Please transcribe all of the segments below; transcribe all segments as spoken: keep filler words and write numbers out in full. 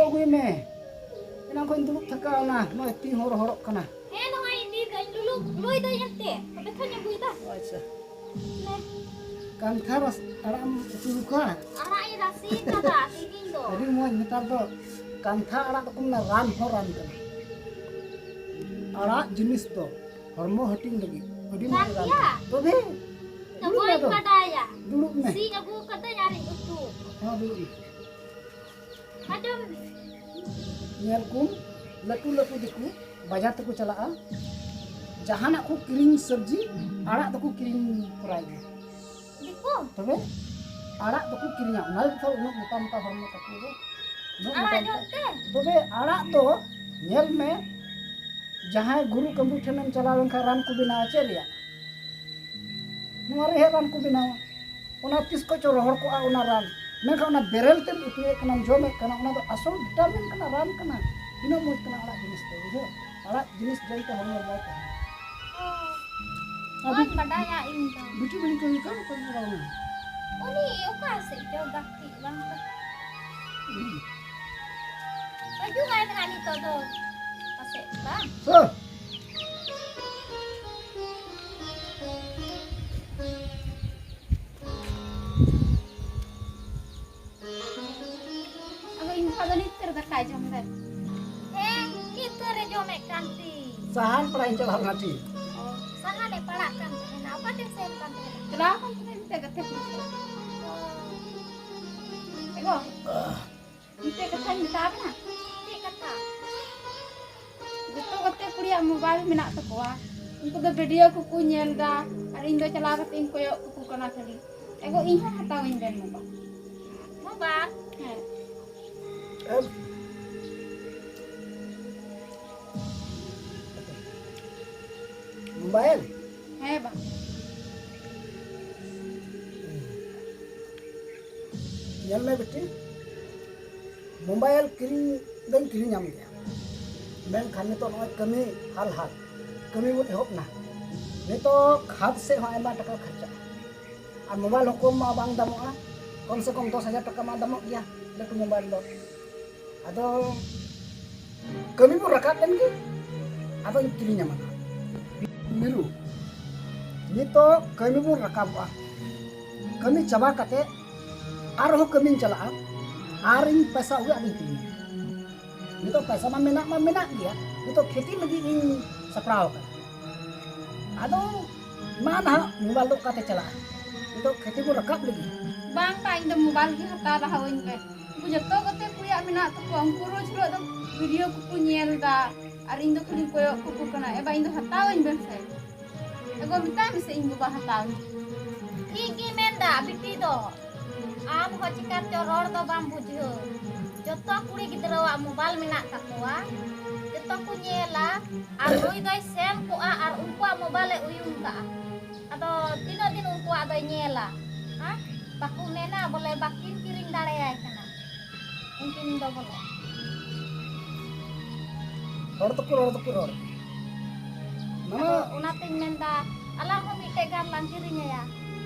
ᱟᱹᱜᱩᱭ ᱢᱮ᱾ ᱮᱱᱟᱝ ᱠᱷᱚᱱ ᱫᱩᱲᱩᱵ ᱛᱷᱟᱠᱟ ᱚᱱᱟ, ᱱᱚᱜᱼᱚᱭ ᱛᱤ ᱦᱚᱸ ᱨᱚᱦᱚᱲᱚᱜ ᱠᱟᱱᱟ᱾ ᱦᱮᱸ, ᱱᱚᱜᱼᱚᱭ ᱤᱫᱤᱭᱮᱫᱟᱹᱧ, ᱞᱩᱞᱩ, ᱞᱩᱭ ᱫᱟᱹᱧ ᱮᱱᱛᱮ᱾ ᱛᱚᱵᱮ ᱠᱷᱟᱱ ᱟᱹᱜᱩᱭᱮᱫᱟ᱾ ᱟᱪᱪᱷᱟ᱾ ᱞᱮ᱾ ᱠᱟᱱᱛᱷᱟ ᱨᱟᱥ-, ᱟᱲᱟᱜ ᱮᱢ ᱩᱛᱩ ᱟᱠᱟᱫ? ᱟᱲᱟᱜ ᱤᱧ ᱨᱟᱥᱮ ᱟᱠᱟᱫᱟ ᱛᱤᱦᱤᱧ ᱫᱚ᱾ ᱟᱹᱰᱤ ᱢᱚᱡᱽ, ᱱᱮᱛᱟᱨ ᱫᱚ ᱠᱟᱱᱛᱷᱟ ᱟᱲᱟᱜ ᱫᱚᱠᱚ ᱢᱮᱱᱟ ᱨᱟᱱ ᱦᱚᱸ ᱨᱟᱱ ᱠᱟᱱᱟ᱾ ᱟᱲᱟᱜ ᱡᱤᱱᱤᱥ ᱫᱚ ᱦᱚᱲᱢᱚ ᱦᱟᱹᱴᱤᱧ ᱞᱟᱹᱜᱤᱫ ᱟᱹᱰᱤ ᱢᱚᱡᱽ ᱨᱟᱱ ᱨᱟᱱ ᱜᱮᱭᱟ? ᱠᱟᱱᱟ᱾ ᱛᱚᱵᱮ ᱤᱧ ᱫᱚ ᱫᱩᱲᱩᱵ ᱢᱮ ᱵᱟᱹᱧ ᱟᱫᱚ᱾ ᱵᱟᱰᱟᱭᱟ᱾ ᱫᱩᱲᱩᱵ ᱢᱮ᱾ ᱥᱤᱧ ᱟᱹᱜᱩ ᱠᱟᱹᱫᱟᱹᱧ ᱟᱨᱤᱧ ᱩᱛᱩ᱾ ᱦᱚᱸ, ᱫᱩᱲᱩᱵ ᱢᱮ᱾ ᱟᱸᱡᱚᱢ ᱢᱮ᱾ ᱧᱮᱞ ᱠᱚᱢ, ᱞᱟᱹᱴᱩ ᱞᱟᱹᱴᱩ ᱫᱤᱠᱩ ᱵᱟᱡᱟᱨ ᱛᱮᱠᱚ ᱪᱟᱞᱟᱜᱼᱟ, ᱡᱟᱦᱟᱱᱟᱜ ᱠᱚ ᱠᱤᱨᱤᱧ ᱥᱚᱵᱽᱡᱤ, ᱟᱲᱟᱜ ᱫᱚᱠᱚ ᱠᱤᱨᱤᱧ ᱛᱚᱨᱟᱭ ᱜᱮᱭᱟ᱾ ᱫᱤᱠᱩ? ᱛᱚᱵᱮ ᱟᱲᱟᱜ ᱫᱚᱠᱚ ᱠᱤᱨᱤᱧᱟ, ᱚᱱᱟ ᱜᱮᱛᱚ ᱩᱱᱟᱹᱜ ᱢᱚᱴᱟ ᱢᱚᱴᱟ ᱦᱚᱲᱢᱚ ᱛᱟᱠᱚ ᱫᱚ᱾ ᱩᱱᱟᱹᱜ ᱢᱚᱴᱟ ᱟᱲᱟᱜ ᱢᱚᱴᱟ᱾ ᱡᱚᱢ ᱛᱮ? ᱛᱚᱵᱮ ᱟᱲᱟᱜ ᱫᱚ ᱧᱮᱞ ᱢᱮ, ᱡᱟᱦᱟᱸᱭ ᱜᱩᱨᱩ ᱠᱟᱹᱢᱵᱩ ᱴᱷᱮᱱᱮᱢ ᱪᱟᱞᱟᱣ ᱞᱮᱱᱠᱷᱟᱱ ᱨᱟᱱ ᱠᱚ ᱵᱮᱱᱟᱣᱟ, ᱪᱮᱫ ᱨᱮᱭᱟᱜ? ᱱᱚᱣᱟ ᱨᱮᱦᱮᱫ ᱨᱟᱱ ᱠᱚ ᱵᱮᱱᱟᱣᱟ᱾ ᱚᱱᱟ ᱛᱤᱥ ᱠᱷᱚᱱ ᱪᱚ ᱨᱚᱦᱚᱲ ᱠᱚᱜᱼᱟ ᱚᱱᱟ ᱨᱟᱱ, ᱢᱮᱱᱠᱷᱟᱱ ᱚᱱᱟ ᱵᱮᱨᱮᱞ ᱛᱮᱢ ᱩᱛᱩᱭᱮᱫ ᱠᱟᱱᱟ, ᱡᱚᱢᱮᱫ ᱠᱟᱱᱟ, ᱚᱱᱟ ᱫᱚ ᱟᱥᱚᱞ ᱵᱷᱤᱴᱟᱢᱤᱱ ᱠᱟᱱᱟ, ᱨᱟᱱ ᱠᱟᱱᱟ᱾ ᱛᱤᱱᱟᱹᱜ ᱢᱚᱡᱽ ᱠᱟᱱᱟ ᱟᱲᱟᱜ ᱡᱤᱱᱤᱥ ᱫᱚ, ᱵᱩᱡᱷᱟᱹᱣ? ᱟᱲᱟᱜ ᱡᱤᱱᱤᱥ ᱡᱚᱢ ᱛᱮ ᱦᱚᱲᱢᱚ ᱢᱚᱡᱽ ᱛᱟᱦᱮᱱᱟ᱾ ᱚ, ᱟᱨ ᱵᱟᱹᱧ ᱵᱤ-, ᱵᱟᱰᱟᱭᱟ ᱤᱧ ᱫᱚ᱾ ᱵᱤᱴᱤ ᱵᱟᱹᱧ ᱠᱟᱹᱢᱤ ᱠᱟᱱ ᱚᱠᱚᱭ ᱦᱚᱸ ᱵᱟᱝ᱾ ᱩᱱᱤ ᱚᱠᱟ ᱥᱮᱫ ᱪᱚ ᱜᱟᱛᱮᱜ ᱵᱟᱝ ᱫᱚ᱾ ᱦᱩᱸ᱾ ᱦᱤᱡᱩᱜ ᱟᱭ ᱢᱮᱱᱟ ᱱᱤᱛᱚᱜ ᱫᱚ ᱯᱟᱥᱮᱡ ᱵᱟᱝ᱾ ᱦᱮᱸ᱾ ᱟᱫᱚ ᱤᱧ ᱫᱚ ᱟᱫᱚ ᱱᱤᱛ ᱨᱮ ᱫᱟᱠᱟᱭ ᱡᱚᱢ ᱫᱟᱭ᱾ ᱦᱮᱸ, ᱱᱤᱛ ᱨᱮ ᱡᱚᱢᱮᱫ ᱠᱟᱱ ᱛᱤᱧ᱾ ᱥᱟᱦᱟᱱ ᱯᱟᱲᱟᱜ ᱤᱧ ᱪᱟᱞᱟᱣ ᱞᱮᱱᱟ ᱴᱷᱤᱠ᱾ ᱚ, ᱥᱟᱦᱟᱱᱮ ᱯᱟᱲᱟᱜ ᱠᱟᱱ ᱛᱟᱦᱮᱱᱟ᱾ ᱚᱠᱟᱛᱮᱢ ᱥᱮᱱ ᱠᱟᱱ ᱛᱟᱦᱮᱱᱟ? ᱪᱟᱞᱟᱣ ᱠᱟᱱ ᱛᱟᱦᱮᱱᱟ ᱢᱤᱫᱴᱮᱡ ᱜᱟᱛᱮ ᱠᱩᱲᱤ ᱥᱟᱞᱟᱜ᱾ ᱚ᱾ ᱮᱜᱳ, ᱢᱤᱫᱴᱮᱡ ᱠᱟᱛᱷᱟᱧ ᱢᱮᱛᱟ ᱵᱮᱱᱟ᱾ ᱪᱮᱫ ᱠᱟᱛᱷᱟ? ᱡᱚᱛᱚ ᱜᱟᱛᱮ ᱠᱩᱲᱤᱭᱟᱜ ᱢᱳᱵᱟᱭᱤᱞ ᱢᱮᱱᱟᱜ ᱛᱟᱠᱚᱣᱟ, ᱩᱱᱠᱩ ᱫᱚ ᱵᱷᱤᱰᱤᱭᱳ ᱠᱚᱠᱚ ᱧᱮᱞ ᱮᱫᱟ, ᱟᱨ ᱤᱧ ᱫᱚ ᱪᱟᱞᱟᱣ ᱠᱟᱛᱮ ᱤᱧ ᱠᱚᱭᱚᱜ ᱠᱟᱠᱚ ᱠᱟᱱᱟ ᱠᱷᱟᱹᱞᱤ᱾ ᱮᱜᱳ, ᱤᱧ ᱦᱚᱸ ᱦᱟᱛᱟᱣᱟᱹᱧ ᱵᱮᱱ ᱢᱳᱵᱟᱭᱤᱞ᱾ ᱢᱳᱵᱟᱭᱤᱞ? ᱦᱮᱸ᱾ ᱮᱢ᱾ ᱢᱳᱵᱟᱭᱤᱞ? ᱦᱮᱸ ᱵᱟ᱾ ᱧᱮᱞ ᱢᱮ ᱵᱤᱴᱤ, ᱢᱳᱵᱟᱭᱤᱞ ᱠᱤᱨᱤᱧ ᱫᱚᱧ ᱠᱤᱨᱤᱧᱟᱢ ᱜᱮᱭᱟ, ᱢᱮᱱᱠᱷᱟᱱ ᱱᱤᱛᱚᱜ ᱱᱚᱜᱼᱚᱭ ᱠᱟᱹᱢᱤ ᱦᱟᱞ ᱦᱟᱞ, ᱠᱟᱹᱢᱤ ᱵᱚᱱ ᱮᱦᱚᱵ ᱮᱱᱟ, ᱱᱤᱛᱚᱜ ᱠᱷᱟᱫᱽ ᱥᱮᱫ ᱦᱚᱸ ᱟᱭᱢᱟ ᱴᱟᱠᱟ ᱠᱷᱚᱨᱪᱟᱜᱼᱟ᱾ ᱟᱨ ᱢᱳᱵᱟᱭᱤᱞ ᱦᱚᱸ ᱠᱚᱢ ᱢᱟ ᱵᱟᱝ ᱫᱟᱢᱚᱜᱼᱟ, ᱠᱚᱢ ᱥᱮ ᱠᱚᱢ ᱫᱚᱥ ᱦᱟᱡᱟᱨ ᱴᱟᱠᱟ ᱢᱟ ᱫᱟᱢᱚᱜ ᱜᱮᱭᱟ ᱞᱟᱹᱴᱩ ᱢᱳᱵᱟᱭᱤᱞ ᱫᱚ᱾ ᱟᱫᱚ ᱠᱟᱹᱢᱤ ᱵᱚᱱ ᱨᱟᱠᱟᱵ ᱞᱮᱱ ᱜᱮ, ᱟᱫᱚᱧ ᱠᱤᱨᱤᱧ ᱟᱢᱟ ᱱᱟᱦᱟᱜ᱾ ᱢᱤᱨᱩ, ᱱᱤᱛᱚᱜ ᱠᱟᱹᱢᱤ ᱵᱚᱱ ᱨᱟᱠᱟᱵᱚᱜᱼᱟ, ᱠᱟᱹᱢᱤ ᱪᱟᱵᱟ ᱠᱟᱛᱮ ᱟᱨᱦᱚᱸ ᱠᱟᱹᱢᱤᱧ ᱪᱟᱞᱟᱜᱼᱟ, ᱟᱨᱤᱧ ᱯᱚᱭᱥᱟ ᱟᱹᱜᱩᱭᱟ, ᱟᱫᱚᱧ ᱠᱤᱨᱤᱧᱟ᱾ ᱱᱤᱛᱚᱜ ᱯᱚᱭᱥᱟ ᱢᱟ ᱢᱮᱱᱟᱜ ᱢᱟ ᱢᱮᱱᱟᱜ ᱜᱮᱭᱟ, ᱱᱤᱛᱚᱜ ᱠᱷᱮᱛᱤ ᱞᱟᱹᱜᱤᱫ ᱤᱧ ᱥᱟᱯᱲᱟᱣ ᱟᱠᱟᱱᱟ᱾ ᱟᱫᱚ ᱢᱟ ᱱᱟᱦᱟᱜ ᱢᱳᱵᱟᱭᱤᱞ ᱫᱚ ᱚᱠᱟᱛᱮ ᱪᱟᱞᱟᱜᱼᱟ? ᱱᱤᱛᱚᱜ ᱠᱷᱮᱛᱤ ᱵᱚᱱ ᱨᱟᱠᱟᱵ ᱞᱟᱹᱜᱤᱫ᱾ ᱵᱟᱝ ᱵᱟ, ᱤᱧ ᱫᱚ ᱢᱳᱵᱟᱭᱤᱞ ᱜᱮ ᱦᱟᱛᱟᱣ ᱞᱟᱦᱟᱣᱟᱹᱧ ᱯᱮ᱾ ᱩᱱᱠᱩ ᱡᱚᱛᱚ ᱜᱟᱛᱮ ᱠᱩᱲᱤᱭᱟᱜ ᱢᱮᱱᱟᱜ ᱛᱟᱠᱚᱣᱟ, ᱩᱱᱠᱩ ᱨᱳᱡᱽ ᱦᱤᱞᱳᱜ ᱫᱚ ᱵᱷᱤᱰᱤᱭᱳ ᱠᱚᱠᱚ ᱧᱮᱞ ᱮᱫᱟ, ᱟᱨ ᱤᱧ ᱫᱚ ᱠᱷᱟᱹᱞᱤᱧ ᱠᱚᱭᱚᱜ ᱠᱟᱠᱚ ᱠᱟᱱᱟ᱾ ᱮ ᱵᱟ, ᱤᱧ ᱫᱚ ᱦᱟᱛᱟᱣᱟᱹᱧ ᱵᱮᱱ ᱥᱮ᱾ ᱮ ᱜᱚ, ᱢᱮᱛᱟᱭ ᱢᱮᱥᱮ ᱤᱧ ᱵᱟᱵᱟ ᱦᱟᱛᱟᱣᱟᱹᱧ᱾ ᱴᱷᱤᱠ ᱜᱮ ᱢᱮᱱᱫᱟ ᱵᱤᱴᱤ ᱫᱚ᱾ ᱟᱢ ᱦᱚᱸ ᱪᱤᱠᱟᱹ ᱪᱚ ᱨᱚᱲ ᱫᱚ ᱵᱟᱢ ᱵᱩᱡᱷᱟᱹᱣ᱾ ᱡᱚᱛᱚ ᱠᱩᱲᱤ ᱜᱤᱫᱽᱨᱟᱹᱣᱟᱜ ᱢᱳᱵᱟᱭᱤᱞ ᱢᱮᱱᱟᱜ ᱛᱟᱠᱚᱣᱟ, ᱡᱚᱛᱚ ᱠᱚ ᱧᱮᱞᱟ᱾ ᱟᱨ ᱱᱩᱭ ᱫᱚᱭ ᱥᱮᱱ ᱠᱚᱜᱼᱟ ᱟᱨ ᱩᱱᱠᱩᱣᱟᱜ ᱢᱳᱵᱟᱭᱤᱞ ᱮ ᱩᱭᱩᱝ ᱠᱟᱜᱼᱟ᱾ ᱟᱫᱚ ᱛᱤᱱᱟᱹᱜ ᱫᱤᱱ ᱩᱱᱠᱩᱣᱟᱜ ᱫᱚᱭ ᱧᱮᱞᱟ? ᱦᱮᱸ? ᱵᱟᱠᱚ ᱢᱮᱱᱟ ᱵᱚᱞᱮ ᱵᱟᱹᱠᱤᱱ ᱠᱤᱨᱤᱧ ᱫᱟᱲᱮᱭᱟᱭ ᱠᱟᱱᱟ ᱩᱱᱠᱤᱱ ᱫᱚ ᱵᱚᱞᱮ᱾ ᱦᱚᱲ ᱫᱚᱠᱚ ᱨᱚᱲ ᱫᱚᱠᱚ ᱨᱚᱲ᱾ ᱢᱟᱱᱮ ᱟᱫᱚ ᱚᱱᱟᱛᱤᱧ ᱢᱮᱱᱫᱟ, ᱟᱞᱟᱝ ᱦᱚᱸ ᱢᱤᱫᱴᱮᱡ ᱜᱟᱱ ᱞᱟᱝ ᱠᱤᱨᱤᱧ ᱟᱭᱟ᱾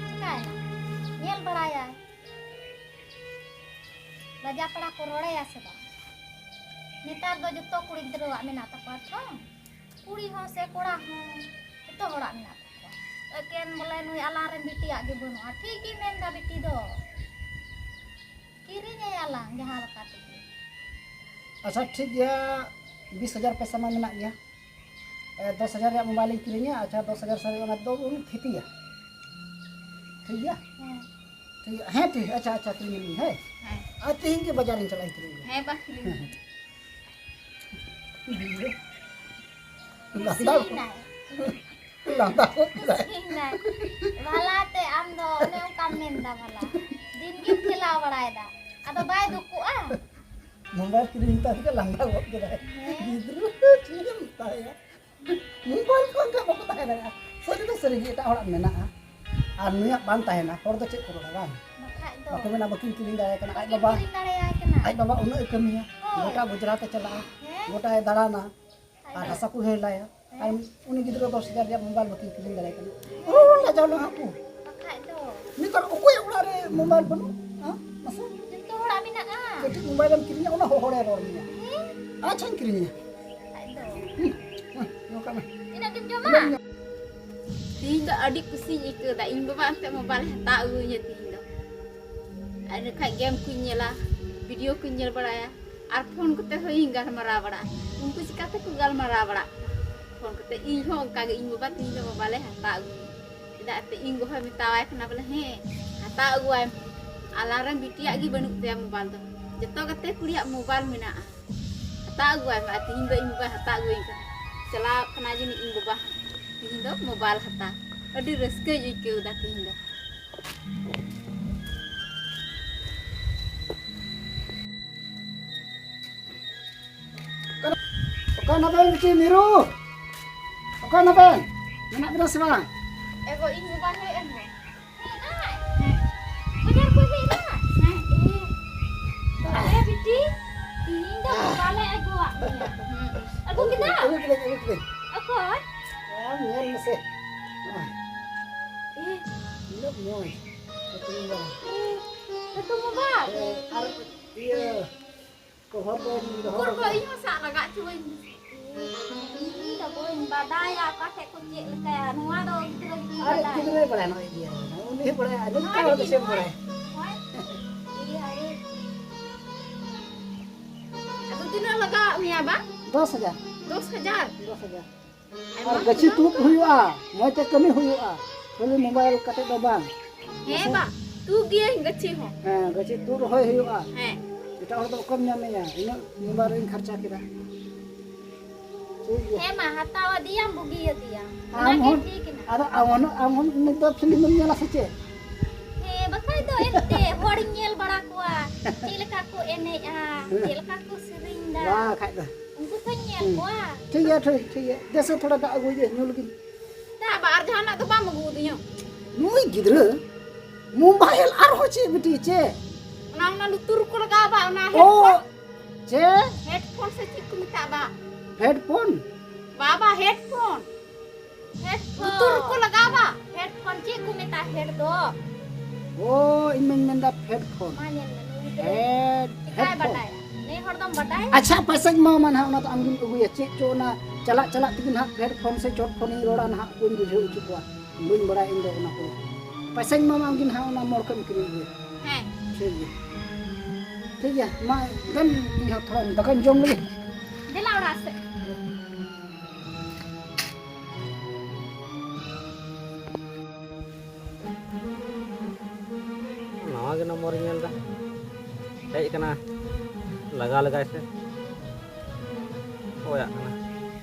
ᱪᱤᱠᱟᱭᱮᱱᱟ? ᱧᱮᱞ ᱵᱟᱲᱟᱭᱟᱭ᱾ ᱞᱟᱡᱟ ᱯᱟᱲᱟ ᱠᱚ ᱨᱚᱲᱮᱭᱟ ᱥᱮ ᱵᱟᱝ? ᱱᱮᱛᱟᱨ ᱫᱚ ᱡᱚᱛᱚ ᱠᱩᱲᱤ ᱜᱤᱫᱽᱨᱟᱹᱣᱟᱜ ᱢᱮᱱᱟᱜ ᱛᱟᱠᱚᱣᱟ ᱛᱚ᱾ ᱠᱩᱲᱤ ᱦᱚᱸ ᱥᱮ ᱠᱚᱲᱟ ᱦᱚᱸ, ᱡᱚᱛᱚ ᱦᱚᱲᱟᱜ ᱢᱮᱱᱟᱜ ᱛᱟᱠᱚᱣᱟ᱾ ᱮᱠᱮᱱ ᱵᱚᱞᱮ ᱱᱩᱭ ᱟᱞᱟᱝ ᱨᱮᱱ ᱵᱤᱴᱤᱭᱟᱜ ᱜᱮ ᱵᱟᱹᱱᱩᱜᱼᱟ᱾ ᱴᱷᱤᱠ ᱜᱮ ᱢᱮᱱᱫᱟ ᱵᱤᱴᱤ ᱫᱚ᱾ ᱠᱤᱨᱤᱧ ᱟᱭᱟᱞᱟᱝ ᱡᱟᱦᱟᱸ ᱞᱮᱠᱟ ᱛᱮᱜᱮ᱾ ᱟᱪᱪᱷᱟ, ᱴᱷᱤᱠ ᱜᱮᱭᱟ, ᱵᱤᱥ ᱦᱟᱡᱟᱨ ᱯᱚᱭᱥᱟ ᱢᱟ ᱢᱮᱱᱟᱜ ᱜᱮᱭᱟ᱾ ᱮ, ᱫᱚᱥ ᱦᱟᱡᱟᱨ ᱨᱮᱭᱟᱜ ᱢᱳᱵᱟᱭᱤᱞ ᱤᱧ ᱠᱤᱨᱤᱧᱟ᱾ ᱟᱪᱪᱷᱟ, ᱫᱚᱥ ᱦᱟᱡᱟᱨ ᱥᱟᱨᱮᱡ ᱚᱱᱟ ᱫᱚ ᱵᱚᱱ ᱠᱷᱮᱛᱤᱭᱟ᱾ ᱴᱷᱤᱠ ᱜᱮᱭᱟ? ᱦᱮᱸ᱾ ᱴᱷᱤᱠ ᱜᱮᱭᱟ᱾ ᱦᱮᱸ, ᱴᱷᱤᱠ᱾ ᱟᱪᱪᱷᱟ, ᱟᱪᱪᱷᱟ, ᱠᱤᱨᱤᱧ ᱟᱹᱞᱤᱧ, ᱦᱮᱸ᱾ ᱦᱮᱸ᱾ ᱟᱨ ᱛᱮᱦᱮᱧ ᱜᱮ ᱵᱟᱡᱟᱨᱤᱧ ᱪᱟᱞᱟᱜᱼᱟ, ᱠᱤᱨᱤᱧ ᱟᱹᱜᱩᱭᱟ᱾ ᱦᱮᱸ, ᱵᱟ, ᱠᱤᱨᱤᱧ ᱟᱹᱜᱩᱭᱟ᱾ ᱞᱟᱸᱫᱟ᱾ ᱠᱩᱥᱤᱭᱮᱱᱟᱭ᱾ ᱞᱟᱸᱫᱟ ᱜᱚᱫ ᱠᱮᱫᱟᱭ᱾ ᱠᱩᱥᱤᱭᱮᱱᱟᱭ᱾ ᱵᱷᱟᱞᱟ ᱛᱮ ᱟᱢ ᱫᱚ ᱚᱱᱮ ᱚᱱᱠᱟᱢ ᱢᱮᱱᱫᱟ ᱵᱷᱟᱞᱟ᱾ ᱫᱤᱱ ᱜᱮᱢ ᱠᱷᱮᱞᱟᱣ ᱵᱟᱲᱟᱭᱮᱫᱟ᱾ ᱟᱫᱚ ᱵᱟᱭ ᱫᱩᱠᱩᱜᱼᱟ? ᱢᱳᱵᱟᱭᱤᱞ ᱠᱤᱨᱤᱧ ᱢᱮᱛᱟᱭ ᱠᱷᱟᱱ ᱞᱟᱸᱫᱟ ᱜᱚᱫ ᱠᱮᱫᱟᱭ᱾ ᱦᱮᱸ᱾ ᱜᱤᱫᱽᱨᱟᱹ ᱪᱮᱫ ᱮᱢ ᱢᱮᱛᱟᱭᱟ? ᱢᱳᱵᱟᱭᱤᱞ ᱠᱚ ᱵᱟᱝᱠᱷᱟᱱ ᱵᱟᱠᱚ ᱛᱟᱦᱮᱸ ᱫᱟᱲᱮᱭᱟᱜᱼᱟ᱾ ᱥᱟᱹᱨᱤ ᱫᱚ ᱥᱟᱹᱨᱤ ᱜᱮ, ᱮᱴᱟᱜ ᱦᱚᱲᱟᱜ ᱢᱮᱱᱟᱜᱼᱟ ᱟᱨ ᱱᱩᱭᱟᱜ ᱵᱟᱝ ᱛᱟᱦᱮᱱᱟ, ᱦᱚᱲ ᱫᱚ ᱪᱮᱫ ᱠᱚ ᱨᱚᱲᱟ, ᱵᱟᱝ? ᱵᱟᱠᱷᱟᱡ ᱫᱚ᱾ ᱵᱟᱠᱚ ᱢᱮᱱᱟ ᱵᱟᱹᱠᱤᱱ ᱠᱤᱨᱤᱧ ᱫᱟᱲᱮᱭᱟᱭ ᱠᱟᱱᱟ᱾ ᱟᱡ ᱵᱟᱹᱠᱤᱱ ᱵᱟᱵᱟ, ᱠᱤᱨᱤᱧ ᱫᱟᱲᱮᱭᱟᱭ ᱠᱟᱱᱟ᱾ ᱟᱡ ᱵᱟᱵᱟ ᱩᱱᱟᱹᱜ ᱮ ᱠᱟᱹᱢᱤᱭᱟ, ᱦᱳᱭ᱾ ᱜᱚᱴᱟ ᱜᱩᱡᱽᱨᱟᱴ ᱮ ᱪᱟᱞᱟᱜᱼᱟ, ᱦᱮᱸ᱾ ᱜᱚᱴᱟᱭ ᱫᱟᱬᱟᱱᱟ, ᱟᱡ ᱟᱨ ᱵᱟᱵᱟ᱾ ᱦᱟᱥᱟ ᱠᱚ ᱦᱟᱹᱭᱞᱟᱭᱟ᱾ ᱦᱮᱸ᱾ ᱟᱨ ᱩᱱᱤ ᱜᱤᱫᱽᱨᱟᱹ ᱫᱚᱥ ᱦᱟᱡᱟᱨ ᱨᱮᱭᱟᱜ ᱢᱳᱵᱟᱭᱤᱞ ᱵᱟᱹᱠᱤᱱ ᱠᱤᱨᱤᱧ ᱫᱟᱲᱮᱭᱟᱭ ᱠᱟᱱᱟ᱾ ᱦᱮᱸ᱾ ᱳ, ᱞᱟᱡᱟᱣ ᱞᱟᱦᱟ ᱠᱚ᱾ ᱵᱟᱠᱷᱟᱡ ᱫᱚ᱾ ᱱᱮᱛᱟᱨ ᱚᱠᱚᱭᱟᱜ ᱚᱲᱟᱜ ᱨᱮ ᱢᱳᱵᱟᱭᱤᱞ ᱵᱟᱹᱱᱩᱜ? ᱦᱮᱸ? ᱢᱟᱥᱮ? ᱡᱚᱛᱚ ᱦᱚᱲ ᱢᱮᱱᱟᱜᱼᱟ᱾ ᱠᱟᱹᱴᱤᱡ ᱢᱳᱵᱟᱭᱤᱞ ᱮᱢ ᱠᱤᱨᱤᱧᱟ, ᱚᱱᱟ ᱦᱚᱲᱮ ᱨᱚᱲ ᱢᱮᱭᱟ᱾ ᱦᱮᱸ? ᱟᱪᱪᱷᱟᱧ ᱠᱤᱨᱤᱧᱟ᱾ ᱟᱡ ᱫᱚ᱾ ᱦᱩᱸ, ᱦᱩᱸ, ᱱᱚᱝᱠᱟ ᱢᱮ᱾ ᱛᱤᱱᱟᱹᱜ ᱮᱢ ᱡᱚᱢᱟ? ᱛᱤᱦᱤᱧ ᱫᱚ ᱟᱹᱰᱤ ᱠᱩᱥᱤᱧ ᱟᱹᱭᱠᱟᱹᱣ ᱮᱫᱟ, ᱤᱧ ᱵᱟᱵᱟ ᱮᱱᱛᱮ ᱢᱳᱵᱟᱭᱤᱞ ᱦᱟᱛᱟᱣ ᱟᱹᱜᱩᱣᱟᱹᱧᱟ ᱛᱤᱦᱤᱧ ᱫᱚ᱾ ᱟᱨ ᱮᱱᱠᱷᱟᱡ ᱜᱮᱢ ᱠᱚᱧ ᱧᱮᱞᱟ, ᱵᱷᱤᱰᱤᱭᱳ ᱠᱚᱧ ᱧᱮᱞ ᱵᱟᱲᱟᱭᱟ, ᱟᱨ ᱯᱷᱳᱱ ᱠᱚᱛᱮ ᱦᱚᱸᱧ ᱜᱟᱞᱢᱟᱨᱟᱣ ᱵᱟᱲᱟᱜᱼᱟ᱾ ᱩᱱᱠᱩ ᱪᱤᱠᱟᱹ ᱛᱮᱠᱚ ᱜᱟᱞᱢᱟᱨᱟᱣ ᱵᱟᱲᱟᱜ ᱠᱟᱱᱟ ᱯᱷᱳᱱ ᱠᱚᱛᱮ? ᱤᱧ ᱦᱚᱸ ᱚᱱᱠᱟ ᱜᱮ, ᱤᱧ ᱵᱟᱵᱟ ᱛᱤᱦᱤᱧ ᱫᱚ ᱢᱳᱵᱟᱭᱤᱞᱮ ᱦᱟᱛᱟᱣ ᱟᱹᱜᱩᱣᱟᱹᱧᱟ᱾ ᱪᱮᱫᱟᱜ ᱮᱱᱛᱮ ᱤᱧ ᱜᱚ ᱦᱚᱸᱭ ᱢᱮᱛᱟᱣᱟᱭ ᱠᱟᱱᱟ ᱵᱚᱞᱮ, ᱦᱮᱸ, ᱦᱟᱛᱟᱣ ᱟᱹᱜᱩᱣᱟᱭ ᱢᱮ᱾ ᱟᱞᱟᱝ ᱨᱮᱱ ᱵᱤᱴᱤᱭᱟᱜ ᱜᱮ ᱵᱟᱹᱱᱩᱜ ᱛᱟᱭᱟ ᱢᱳᱵᱟᱭᱤᱞ ᱫᱚ, ᱡᱚᱛᱚ ᱜᱟᱛᱮ ᱠᱩᱲᱤᱭᱟᱜ ᱢᱳᱵᱟᱭᱤᱞ ᱢᱮᱱᱟᱜᱼᱟ᱾ ᱦᱟᱛᱟᱣ ᱟᱹᱜᱩᱣᱟᱭ ᱢᱮ᱾ ᱟᱨ ᱛᱤᱦᱤᱧ ᱫᱚ ᱤᱧ ᱵᱟᱵᱟᱭ ᱦᱟᱛᱟᱣ ᱟᱹᱜᱩᱣᱟᱹᱧ ᱠᱟᱱᱟ᱾ ᱪᱟᱞᱟᱣ ᱠᱟᱱᱟ ᱡᱟᱹᱱᱤᱡ ᱤᱧ ᱵᱟᱵᱟ ᱦᱚᱸ᱾ ᱛᱤᱦᱤᱧ ᱫᱚ ᱢᱳᱵᱟᱭᱤᱞ ᱦᱟᱛᱟᱣ᱾ ᱟᱹᱰᱤ ᱨᱟᱹᱥᱠᱟᱹᱧ ᱟᱹᱭᱠᱟᱹᱣ ᱮᱫᱟ ᱛᱤᱦᱤᱧ ᱫᱚ᱾ ᱚᱠᱟ ᱱᱟᱵᱮᱱ ᱵᱤᱴᱤ ᱢᱤᱨᱩ? ᱚᱠᱟ ᱱᱟᱵᱮᱱ? ᱢᱮᱱᱟᱜ ᱵᱮᱱᱟ ᱥᱮ ᱵᱟᱝ? ᱮ ᱜᱚ, ᱤᱧ ᱵᱟᱵᱟ ᱦᱮᱡ ᱮᱱ ᱫᱚ᱾ ᱦᱮᱸ, ᱟᱭ᱾ ᱦᱮᱸ᱾ ᱵᱟᱡᱟᱨ ᱠᱷᱚᱱ ᱦᱮᱡ ᱮᱱᱟ? ᱦᱮᱸ᱾ ᱮ᱾ ᱮ ᱵᱤᱴᱤ, ᱛᱤᱦᱤᱧ ᱫᱚ ᱵᱟᱵᱟ ᱞᱮ ᱟᱹᱜᱩᱣᱟᱜ ᱢᱮᱭᱟ᱾ ᱦᱩᱸ᱾ ᱟᱹᱜᱩ ᱠᱮᱫᱟ? ᱟᱹᱜᱩ ᱠᱮᱫᱟᱹᱧ, ᱟᱹᱜᱩ ᱠᱮᱫᱟᱹᱧ᱾ ᱚᱠᱚᱭ? ᱟᱢ ᱧᱮᱞ ᱢᱮᱥᱮ᱾ ᱱᱚᱜᱼᱚᱭ᱾ ᱮ᱾ ᱛᱤᱱᱟᱹᱜ ᱢᱚᱡᱽ᱾ ᱦᱩᱛᱩᱢ ᱵᱟᱵᱟ᱾ ᱮ, ᱦᱩᱛᱩᱢ ᱵᱟᱵᱟ? ᱦᱮᱸ, ᱟᱨ ᱤᱭᱟᱹ, ᱠᱚᱵᱷᱚᱨ ᱫᱚ ᱫᱚᱦᱚ ᱩᱠᱩᱨ ᱠᱚ ᱠᱟᱜᱼᱟ᱾ ᱤᱧ ᱦᱚᱸ ᱥᱟᱵ ᱞᱟᱜᱟ ᱦᱚᱪᱚᱣᱟᱹᱧ ᱢᱮ᱾ ᱤᱧ ᱫᱚ ᱵᱟᱹᱧ ᱵᱟᱰᱟᱭᱟ ᱚᱠᱟ ᱴᱷᱮᱡ ᱠᱚ ᱪᱮᱫ ᱞᱮᱠᱟᱭᱟ᱾ ᱱᱚᱣᱟ ᱫᱚ ᱜᱤᱫᱽᱨᱟᱹ ᱜᱮᱠᱚ ᱟᱨ ᱵᱟᱰᱟᱭᱟ᱾ ᱜᱤᱫᱽᱨᱟᱹᱭ ᱵᱟᱲᱟᱭᱟ, ᱱᱚᱜᱼᱚᱭ ᱤᱫᱤᱭᱟ᱾ ᱩᱱᱤ ᱦᱚᱸ ᱵᱟᱲᱟᱭᱟ, ᱟᱸᱡᱚᱢ ᱱᱚᱣᱟ ᱠᱟᱜ ᱦᱚᱲ ᱫᱚ ᱜᱤᱫᱽᱨᱟᱹ ᱪᱮᱫ ᱮᱢ ᱵᱟᱲᱟᱭᱟ? ᱦᱳᱭ᱾ ᱤᱭᱟᱹ, ᱟᱨᱮ᱾ ᱟᱫᱚ ᱛᱤᱱᱟᱹᱜ ᱞᱟᱜᱟᱣᱟᱜ ᱢᱮᱭᱟ ᱵᱟ? ᱫᱚᱥ ᱦᱟᱡᱟᱨ᱾ ᱫᱚᱥ ᱦᱟᱡᱟᱨ? ᱫᱚᱥ ᱦᱟᱡᱟᱨ᱾ ᱟᱭᱢᱟ ᱟᱨ ᱜᱟᱹᱪᱷᱤ ᱠᱟᱱᱟ᱾ ᱛᱩᱫ ᱦᱩᱭᱩᱜᱼᱟ, ᱢᱚᱡᱽ ᱛᱮ ᱠᱟᱹᱢᱤ ᱦᱩᱭᱩᱜᱼᱟ, ᱠᱷᱟᱹᱞᱤ ᱢᱳᱵᱟᱭᱤᱞ ᱠᱟᱛᱮ ᱫᱚ ᱵᱟᱝ᱾ ᱦᱮᱸ ᱢᱟᱥᱮ? ᱵᱟ, ᱛᱩᱫ ᱜᱤᱭᱟᱹᱧ ᱜᱟᱹᱪᱷᱤ ᱦᱚᱸ᱾ ᱦᱮᱸ, ᱜᱟᱹᱪᱷᱤ ᱛᱩᱫ ᱨᱚᱦᱚᱭ ᱦᱩᱭᱩᱜᱼᱟ᱾ ᱦᱮᱸ᱾ ᱮᱴᱟᱜ ᱦᱚᱲ ᱫᱚ ᱚᱠᱚᱭᱮᱢ ᱧᱟᱢᱮᱭᱟ? ᱤᱱᱟᱹᱜ ᱢᱳᱵᱟᱭᱤᱞ ᱨᱤᱧ ᱠᱷᱚᱨᱪᱟ ᱠᱮᱫᱟ᱾ ᱴᱷᱤᱠ ᱜᱮᱭᱟ᱾ ᱦᱮᱸ ᱢᱟ, ᱦᱟᱛᱟᱣ ᱟᱫᱮᱭᱟᱢ, ᱵᱩᱜᱤ ᱟᱫᱮᱭᱟᱢ᱾ ᱟᱢ ᱚᱱᱟᱜᱮ ᱦᱚᱸ, ᱴᱷᱤᱠ ᱮᱱᱟ᱾ ᱟᱫᱚ ᱟᱢ ᱦᱚᱸ, ᱟᱢ ᱦᱚᱸ ᱱᱤᱛ ᱫᱚ ᱯᱷᱤᱞᱢ ᱮᱢ ᱧᱮᱞᱟ ᱥᱮ ᱪᱮᱫ? ᱦᱮᱸ, ᱵᱟᱠᱷᱟᱡ ᱫᱚ ᱮᱱᱛᱮ ᱦᱚᱲᱤᱧ ᱧᱮᱞ ᱵᱟᱲᱟ ᱠᱚᱣᱟ, ᱪᱮᱫ ᱞᱮᱠᱟ ᱠᱚ ᱮᱱᱮᱡᱼᱟ, ᱦᱮᱸ᱾ ᱪᱮᱫ ᱞᱮᱠᱟ ᱠᱚ ᱥᱮᱨᱮᱧ ᱫᱟ᱾ ᱵᱟᱠᱷᱟᱡ ᱫᱚ᱾ ᱩᱱᱠᱩ ᱠᱚᱧ ᱧᱮᱞ ᱦᱩᱸ᱾ ᱠᱚᱣᱟ᱾ ᱴᱷᱤᱠ ᱜᱮᱭᱟ, ᱴᱷᱤᱠ, ᱴᱷᱤᱠ ᱜᱮᱭᱟ᱾ ᱫᱮᱥᱮ ᱛᱷᱚᱲᱟ ᱫᱟᱜ ᱟᱹᱜᱩᱭ ᱫᱮ, ᱧᱩ ᱞᱟᱹᱜᱤᱫ᱾ ᱫᱟᱜ ᱵᱟ, ᱟᱨ ᱡᱟᱦᱟᱱᱟᱜ ᱫᱚ ᱵᱟᱢ ᱟᱹᱜᱩ ᱟᱹᱫᱤᱧᱟ? ᱱᱩᱭ ᱜᱤᱫᱽᱨᱟᱹ ᱢᱳᱵᱟᱭᱤᱞ ᱟᱨᱦᱚᱸ ᱪᱮᱫ ᱵᱤᱴᱤ ᱪᱮᱫ? ᱚᱱᱟ, ᱚᱱᱟ ᱞᱩᱛᱩᱨ ᱨᱮᱠᱚ ᱞᱟᱜᱟᱣ ᱵᱟ, ᱚᱱᱟ ᱳ, headphone᱾ ᱪᱮᱫ? Headphone ᱥᱮ ᱪᱮᱫ ᱠᱚ ᱢᱮᱛᱟᱜ ᱵᱟ? Headphone? ᱵᱟᱵᱟ, headphone᱾ Headphone᱾ ᱞᱩᱛᱩᱨ ᱨᱮᱠᱚ ᱞᱟᱜᱟᱣ ᱵᱟ? Headphone ᱪᱮᱫ ᱠᱚ ᱢᱮᱛᱟᱜᱼᱟ head ᱫᱚ? ᱳ, ᱤᱧ ᱢᱟᱧ ᱢᱮᱱᱫᱟ headphone᱾ ᱢᱟ ᱧᱮᱞ ᱢᱮ, ᱱᱩᱭ ᱦᱮᱰ ᱵᱟᱭ ᱦᱮᱰᱯᱷᱳᱱ᱾ ᱵᱟᱰᱟᱭᱟ᱾ ᱱᱮ ᱦᱚᱲ ᱫᱚᱢ ᱵᱟᱰᱟᱭᱟ? ᱟᱪᱪᱷᱟ, ᱯᱚᱭᱥᱟᱧ ᱮᱢᱟᱢᱟ ᱱᱟᱦᱟᱜ, ᱚᱱᱟ ᱫᱚ ᱟᱢᱜᱮᱢ ᱟᱹᱜᱩᱭᱟ᱾ ᱪᱮᱫ ᱪᱚ ᱚᱱᱟ ᱪᱟᱞᱟᱜ ᱪᱟᱞᱟᱜ ᱛᱮᱜᱮ ᱱᱟᱦᱟᱜ ᱯᱷᱮᱰ ᱯᱷᱳᱱ ᱥᱮ ᱪᱚᱴ ᱯᱷᱳᱱᱤᱧ ᱨᱚᱲᱟ ᱱᱟᱦᱟᱜ, ᱵᱟᱹᱧ ᱵᱩᱡᱷᱟᱹᱣ ᱦᱚᱪᱚ ᱠᱚᱣᱟ, ᱵᱟᱹᱧ ᱵᱟᱲᱟᱭᱟ ᱤᱧ ᱫᱚ ᱚᱱᱟ ᱠᱚ᱾ ᱯᱚᱭᱥᱟᱧ ᱮᱢᱟᱢᱟ, ᱟᱢᱜᱮ ᱱᱟᱦᱟᱜ ᱚᱱᱟ ᱢᱳᱲ ᱠᱷᱚᱱ ᱮᱢ ᱠᱤᱨᱤᱧ ᱟᱹᱜᱩᱭᱟ᱾ ᱦᱮᱸ᱾ ᱴᱷᱤᱠ ᱜᱮᱭᱟ, ᱴᱷᱤᱠ ᱜᱮᱭᱟ, ᱢᱟ ᱫᱮᱱ ᱤᱧ ᱦᱚᱸ ᱛᱷᱚᱲᱟ ᱫᱟᱠᱟᱧ ᱡᱚᱢ ᱞᱮᱜᱮ᱾ ᱫᱮᱞᱟ ᱚᱲᱟᱜ ᱥᱮᱫ᱾ ᱱᱟᱣᱟ ᱜᱮ ᱱᱚᱢᱵᱚᱨᱤᱧ ᱧᱮᱞ ᱮᱫᱟ᱾ ᱦᱮᱡ ᱟᱠᱟᱱᱟ, ᱞᱟᱜᱟᱣ ᱞᱮᱜᱟᱭ ᱥᱮ᱾ ᱚᱠᱚᱭᱟᱜ ᱠᱟᱱᱟ?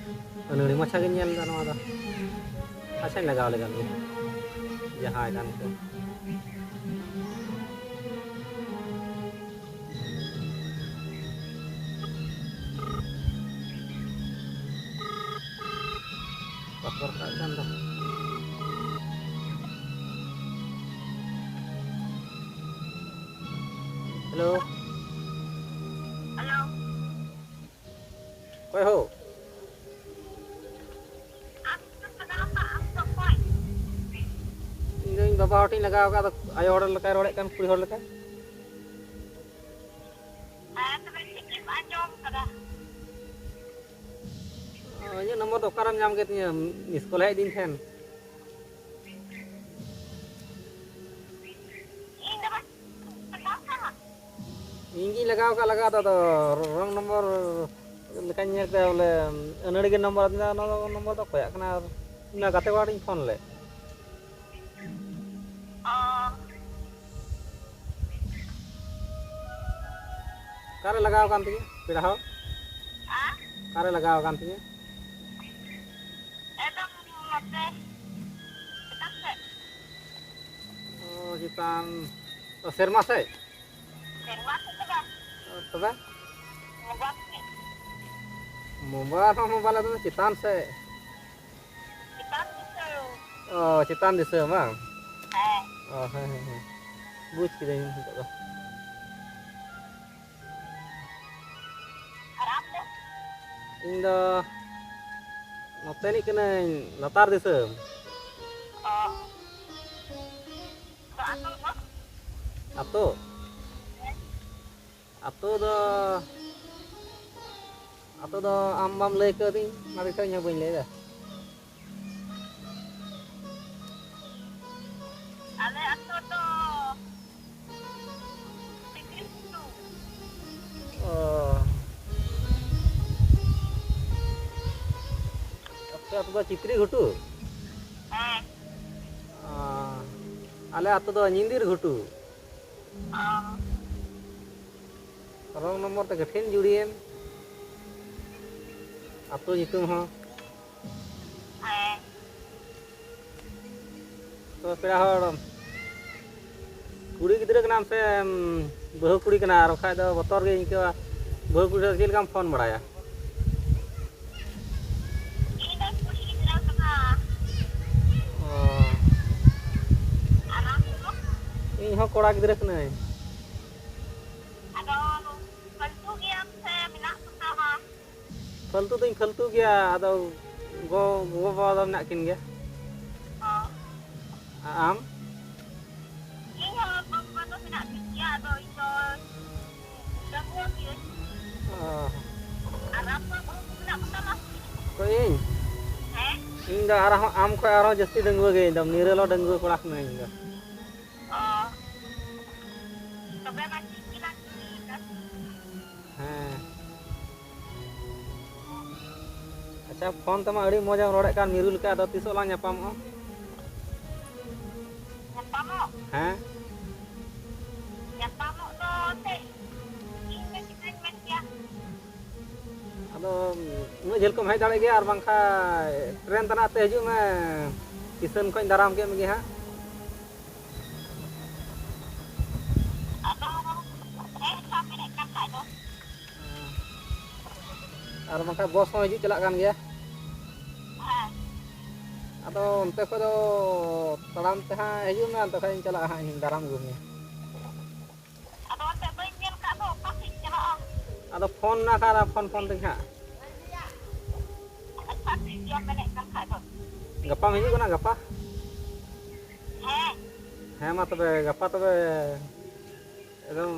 ᱟᱹᱱᱟᱹᱲᱤ ᱢᱟᱪᱷᱟ ᱜᱤᱧ ᱧᱮᱞ ᱮᱫᱟ ᱱᱚᱣᱟ ᱫᱚ᱾ ᱟᱪᱪᱷᱟᱧ ᱞᱟᱜᱟᱣ ᱞᱮᱜᱟ ᱞᱮᱜᱮ, ᱡᱟᱦᱟᱸᱭ ᱠᱟᱱ ᱠᱚ᱾ ᱵᱟᱠᱚ ᱨᱟᱠᱟᱵ ᱠᱟᱱ ᱫᱚ᱾ ᱦᱮᱞᱳ᱾ ᱦᱮᱞᱳ᱾ ᱚᱠᱚᱭ ᱦᱳ? ᱤᱧ ᱫᱚ ᱤᱧ ᱵᱟᱵᱟ ᱦᱚᱲ ᱴᱷᱮᱱ ᱤᱧ ᱞᱟᱜᱟᱣ ᱟᱠᱟᱫ, ᱟᱫᱚ ᱟᱭᱳ ᱦᱚᱲ ᱞᱮᱠᱟᱭ ᱨᱚᱲᱮᱫ ᱠᱟᱱ, ᱠᱩᱲᱤ ᱦᱚᱲ ᱞᱮᱠᱟ᱾ ᱦᱮᱸ, ᱛᱚᱵᱮ ᱪᱮᱫ ᱮᱢ ᱟᱸᱡᱚᱢ ᱠᱟᱫᱟ? ᱚ, ᱤᱧᱟᱹᱜ ᱱᱚᱢᱵᱚᱨ ᱫᱚ ᱚᱠᱟᱨᱮᱢ ᱧᱟᱢ ᱠᱮᱫ ᱛᱤᱧᱟᱹ? ᱢᱤᱥ ᱠᱚᱞ ᱦᱮᱡ ᱟᱹᱫᱤᱧ ᱛᱟᱦᱮᱱ᱾ ᱤᱧ ᱫᱚ ᱵᱟᱹᱧ ᱞᱟᱜᱟᱣ ᱠᱟᱜᱼᱟ᱾ ᱤᱧ ᱜᱤᱧ ᱞᱟᱜᱟᱣ ᱠᱟᱜ ᱞᱟᱜᱟᱣ ᱫᱚ, ᱟᱫᱚ ᱨᱚᱝ ᱱᱚᱢᱵᱚᱨ ᱞᱮᱠᱟᱧ ᱧᱮᱞ ᱠᱮᱫᱟ, ᱵᱚᱞᱮ ᱟᱹᱱᱟᱹᱲᱤ ᱜᱮ ᱱᱚᱢᱵᱚᱨ ᱟᱹᱫᱤᱧᱟ᱾ ᱚᱱᱟ ᱫᱚ ᱱᱚᱢᱵᱚᱨ ᱫᱚ ᱚᱠᱚᱭᱟᱜ ᱠᱟᱱᱟ? ᱟᱨ ᱤᱧ ᱢᱟ ᱜᱟᱛᱮ ᱠᱚᱲᱟ ᱴᱷᱮᱱ ᱤᱧ ᱯᱷᱳᱱ ᱞᱮᱫ᱾ ᱚ᱾ ᱚᱠᱟᱨᱮ ᱞᱟᱜᱟᱣ ᱟᱠᱟᱱ ᱛᱤᱧᱟᱹ ᱯᱮᱲᱟ ᱦᱚᱲ? ᱟ? ᱚᱠᱟᱨᱮ ᱞᱟᱜᱟᱣ ᱟᱠᱟᱱ ᱛᱤᱧᱟᱹ? ᱮᱠᱫᱚᱢ ᱱᱚᱛᱮ ᱪᱮᱛᱟᱱ ᱥᱮᱫ᱾ ᱚ, ᱪᱮᱛᱟᱱ, ᱚ, ᱥᱮᱨᱢᱟ ᱥᱮᱫ? ᱥᱮᱨᱢᱟ ᱥᱮᱫ ᱫᱚ ᱵᱟᱝ᱾ ᱚ, ᱛᱚᱵᱮ? ᱢᱳᱵᱟᱭᱤᱞ ᱥᱮᱫ᱾ ᱢᱳᱵᱟᱭᱤᱞ ᱦᱚᱸ ᱢᱳᱵᱟᱭᱤᱞ, ᱟᱫᱚ ᱪᱮᱛᱟᱱ ᱥᱮᱫ᱾ ᱪᱮᱛᱟᱱ ᱫᱤᱥᱚᱢ᱾ ᱚ, ᱪᱮᱛᱟᱱ ᱫᱤᱥᱚᱢ ᱵᱟᱝ? ᱦᱮᱸ᱾ ᱚ, ᱦᱮᱸ, ᱦᱮᱸ, ᱦᱮᱸ᱾ ᱵᱩᱡᱽ ᱠᱤᱫᱟᱹᱧ ᱱᱤᱛᱚᱜ ᱫᱚ᱾ ᱟᱨ ᱟᱢ ᱫᱚ? ᱤᱧ ᱫᱚ ᱱᱚᱛᱮᱱᱤᱡ ᱠᱟᱹᱱᱟᱹᱧ, ᱞᱟᱛᱟᱨ ᱫᱤᱥᱚᱢ᱾ ᱚ᱾ ᱟᱫᱚ ᱟᱹᱛᱩ ᱫᱚ? ᱟᱹᱛᱩ? ᱦᱮᱸ᱾ ᱟᱛᱳ ᱫᱚ, ᱟᱛᱳ ᱫᱚ ᱟᱢ ᱵᱟᱢ ᱞᱟᱹᱭ ᱠᱟᱹᱣᱫᱤᱧ, ᱚᱱᱟ ᱫᱤᱥᱟᱹ ᱤᱧ ᱦᱚᱸ ᱵᱟᱹᱧ ᱞᱟᱹᱭ ᱮᱫᱟ᱾ ᱟᱞᱮ ᱟᱛᱳ ᱫᱚ ᱥᱤᱠᱲᱤ ᱜᱷᱩᱴᱩ᱾ ᱚ᱾ ᱟᱯᱮ ᱟᱛᱳ ᱫᱚ ᱪᱤᱛᱨᱤ ᱜᱷᱩᱴᱩ? ᱦᱮᱸ᱾ ᱚ᱾ ᱟᱞᱮ ᱟᱛᱳ ᱫᱚ ᱧᱤᱫᱤᱨ ᱜᱷᱩᱴᱩ᱾ ᱚ᱾ ᱨᱚᱝ ᱱᱚᱢᱵᱚᱨ ᱛᱮ ᱠᱟᱹᱴᱷᱤᱱ ᱡᱩᱲᱤᱭᱮᱱ᱾ ᱟᱛᱳ ᱧᱩᱛᱩᱢ ᱦᱚᱸ᱾ ᱦᱮᱸ᱾ ᱛᱚ ᱯᱮᱲᱟ ᱦᱚᱲ, ᱠᱩᱲᱤ ᱜᱤᱫᱽᱨᱟᱹ ᱠᱟᱱᱟᱢ ᱥᱮ ᱵᱟᱹᱦᱩ ᱠᱩᱲᱤ ᱠᱟᱱᱟ? ᱟᱨ ᱵᱟᱠᱷᱟᱡ ᱫᱚ ᱵᱚᱛᱚᱨ ᱜᱮᱧ ᱟᱹᱭᱠᱟᱹᱣᱟ᱾ ᱵᱟᱹᱦᱩ ᱠᱩᱲᱤ ᱫᱚ ᱪᱮᱫ ᱞᱮᱠᱟᱢ ᱯᱷᱳᱱ ᱵᱟᱲᱟᱭᱟ? ᱤᱧ ᱫᱚ ᱠᱩᱲᱤ ᱜᱤᱫᱽᱨᱟᱹ ᱠᱟᱱᱟ᱾ ᱚ᱾ ᱟᱨ ᱟᱢ ᱫᱚ? ᱤᱧ ᱦᱚᱸ ᱠᱚᱲᱟ ᱜᱤᱫᱽᱨᱟᱹ ᱠᱟᱹᱱᱟᱹᱧ᱾ ᱟᱫᱚ ᱯᱷᱟᱹᱞᱛᱩ ᱜᱮᱭᱟᱢ ᱥᱮ ᱢᱮᱱᱟᱜ ᱠᱚᱛᱟᱢᱟ? ᱯᱷᱟᱹᱞᱛᱩ ᱫᱚᱧ ᱯᱷᱟᱹᱞᱛᱩ ᱜᱮᱭᱟ, ᱟᱫᱚ ᱜᱚ-, ᱜᱚᱜᱚ-ᱵᱟᱵᱟ ᱫᱚ ᱢᱮᱱᱟᱜ ᱠᱤᱱ ᱜᱮᱭᱟ᱾ ᱚ᱾ ᱟᱨ ᱟᱢ? ᱤᱧ ᱦᱚᱸ ᱜᱚ-ᱵᱟᱵᱟ ᱫᱚ ᱢᱮᱱᱟᱜ ᱠᱤᱱ ᱜᱮᱭᱟ, ᱟᱫᱚ ᱤᱧ ᱫᱚ ᱰᱟᱺᱜᱩᱣᱟᱹ ᱜᱤᱭᱟᱹᱧ᱾ ᱚ᱾ ᱟᱨ ᱟᱢ ᱫᱚ ᱵᱟᱹᱦᱩ ᱠᱚ ᱢᱮᱱᱟᱜ ᱠᱚᱛᱟᱢᱟ? ᱚᱠᱚᱭ, ᱤᱧ? ᱦᱮᱸ? ᱤᱧ ᱫᱚ ᱟᱨᱦᱚᱸ ᱟᱢ ᱠᱷᱚᱱ ᱟᱨᱦᱚᱸ ᱡᱟᱹᱥᱛᱤ ᱰᱟᱺᱜᱩᱣᱟᱹ ᱜᱮ, ᱤᱧ ᱫᱚ ᱱᱤᱨᱟᱹᱞᱟ ᱰᱟᱺᱜᱩᱣᱟᱹ ᱠᱚᱲᱟ ᱠᱟᱹᱱᱟᱹᱧ ᱤᱧ ᱫᱚ᱾ ᱚ᱾ ᱛᱚᱵᱮ ᱢᱟ ᱴᱷᱤᱠ ᱜᱮᱞᱟᱝ ᱠᱩᱞᱤᱭᱮᱫᱟ᱾ ᱦᱮᱸ᱾ ᱟᱪᱪᱷᱟ, ᱯᱷᱳᱱ ᱛᱮᱢᱟ ᱟᱹᱰᱤ ᱢᱚᱡᱽ ᱮᱢ ᱨᱚᱲᱮᱫ ᱠᱟᱱ ᱢᱤᱨᱩ ᱞᱮᱠᱟ, ᱟᱫᱚ ᱛᱤᱥᱚᱜ ᱞᱟᱝ ᱧᱟᱯᱟᱢᱚᱜᱼᱟ? ᱧᱟᱯᱟᱢᱚᱜ? ᱦᱮᱸ᱾ ᱧᱟᱯᱟᱢᱚᱜ ᱫᱚ ᱮᱱᱛᱮᱫ ᱤᱧ ᱫᱚ ᱪᱤᱠᱟᱹᱧ ᱢᱮᱱ ᱠᱮᱭᱟ? ᱟᱫᱚ ᱩᱱᱟᱹᱜ ᱡᱷᱟᱹᱞ ᱠᱷᱚᱱ ᱦᱮᱡ ᱫᱟᱲᱮᱭᱟᱜ ᱜᱮᱭᱟ, ᱟᱨ ᱵᱟᱝᱠᱷᱟᱱ ᱴᱨᱮᱱ ᱛᱟᱱᱟᱜ ᱛᱮ ᱦᱤᱡᱩᱜ ᱢᱮ, ᱥᱴᱮᱥᱚᱱ ᱠᱷᱚᱱ ᱫᱟᱨᱟᱢ ᱠᱮᱫ ᱢᱮᱜᱮ ᱦᱟᱸᱜ᱾ ᱟᱫᱚ ᱦᱮᱡ ᱵᱟᱢ ᱢᱮᱱᱮᱫ ᱠᱟᱱ ᱠᱷᱟᱡ ᱫᱚ᱾ ᱟᱨ ᱵᱟᱝᱠᱷᱟᱱ ᱵᱚᱥ ᱦᱚᱸ ᱦᱤᱡᱩᱜ ᱪᱟᱞᱟᱜ ᱠᱟᱱ ᱜᱮᱭᱟ᱾ ᱦᱮᱸ᱾ ᱟᱫᱚ ᱚᱱᱛᱮ ᱠᱷᱚᱡ ᱫᱚ ᱛᱟᱲᱟᱢ ᱛᱮ ᱦᱟᱸᱜ ᱦᱤᱡᱩᱜ ᱢᱮ, ᱚᱱᱛᱮ ᱠᱷᱚᱡ ᱤᱧ ᱪᱟᱞᱟᱜᱼᱟ ᱦᱟᱸᱜ, ᱤᱧ ᱫᱟᱨᱟᱢ ᱟᱹᱜᱩ ᱢᱮᱭᱟ᱾ ᱟᱫᱚ ᱚᱱᱛᱮ ᱵᱟᱹᱧ ᱧᱮᱞ ᱠᱟᱜ ᱫᱚ, ᱚᱠᱟ ᱥᱮᱫ ᱤᱧ ᱪᱟᱞᱟᱜᱼᱟ? ᱟᱫᱚ ᱯᱷᱳᱱ ᱢᱮᱱᱟᱜ ᱠᱷᱟᱱ, ᱯᱷᱳᱱ, ᱯᱷᱳᱱ ᱛᱮᱜᱮ ᱦᱟᱸᱜ᱾ ᱟᱪᱪᱷᱟ, ᱴᱷᱤᱠ ᱜᱮᱭᱟ, ᱢᱮᱱᱮᱫ ᱠᱟᱱ ᱠᱷᱟᱡ ᱫᱚ᱾ ᱜᱟᱯᱟᱢ ᱦᱤᱡᱩᱜ ᱠᱟᱱᱟ, ᱜᱟᱯᱟ? ᱦᱮᱸ᱾ ᱦᱮᱸ, ᱢᱟ ᱛᱚᱵᱮ, ᱜᱟᱯᱟ ᱛᱚᱵᱮ ᱮᱠᱫᱚᱢ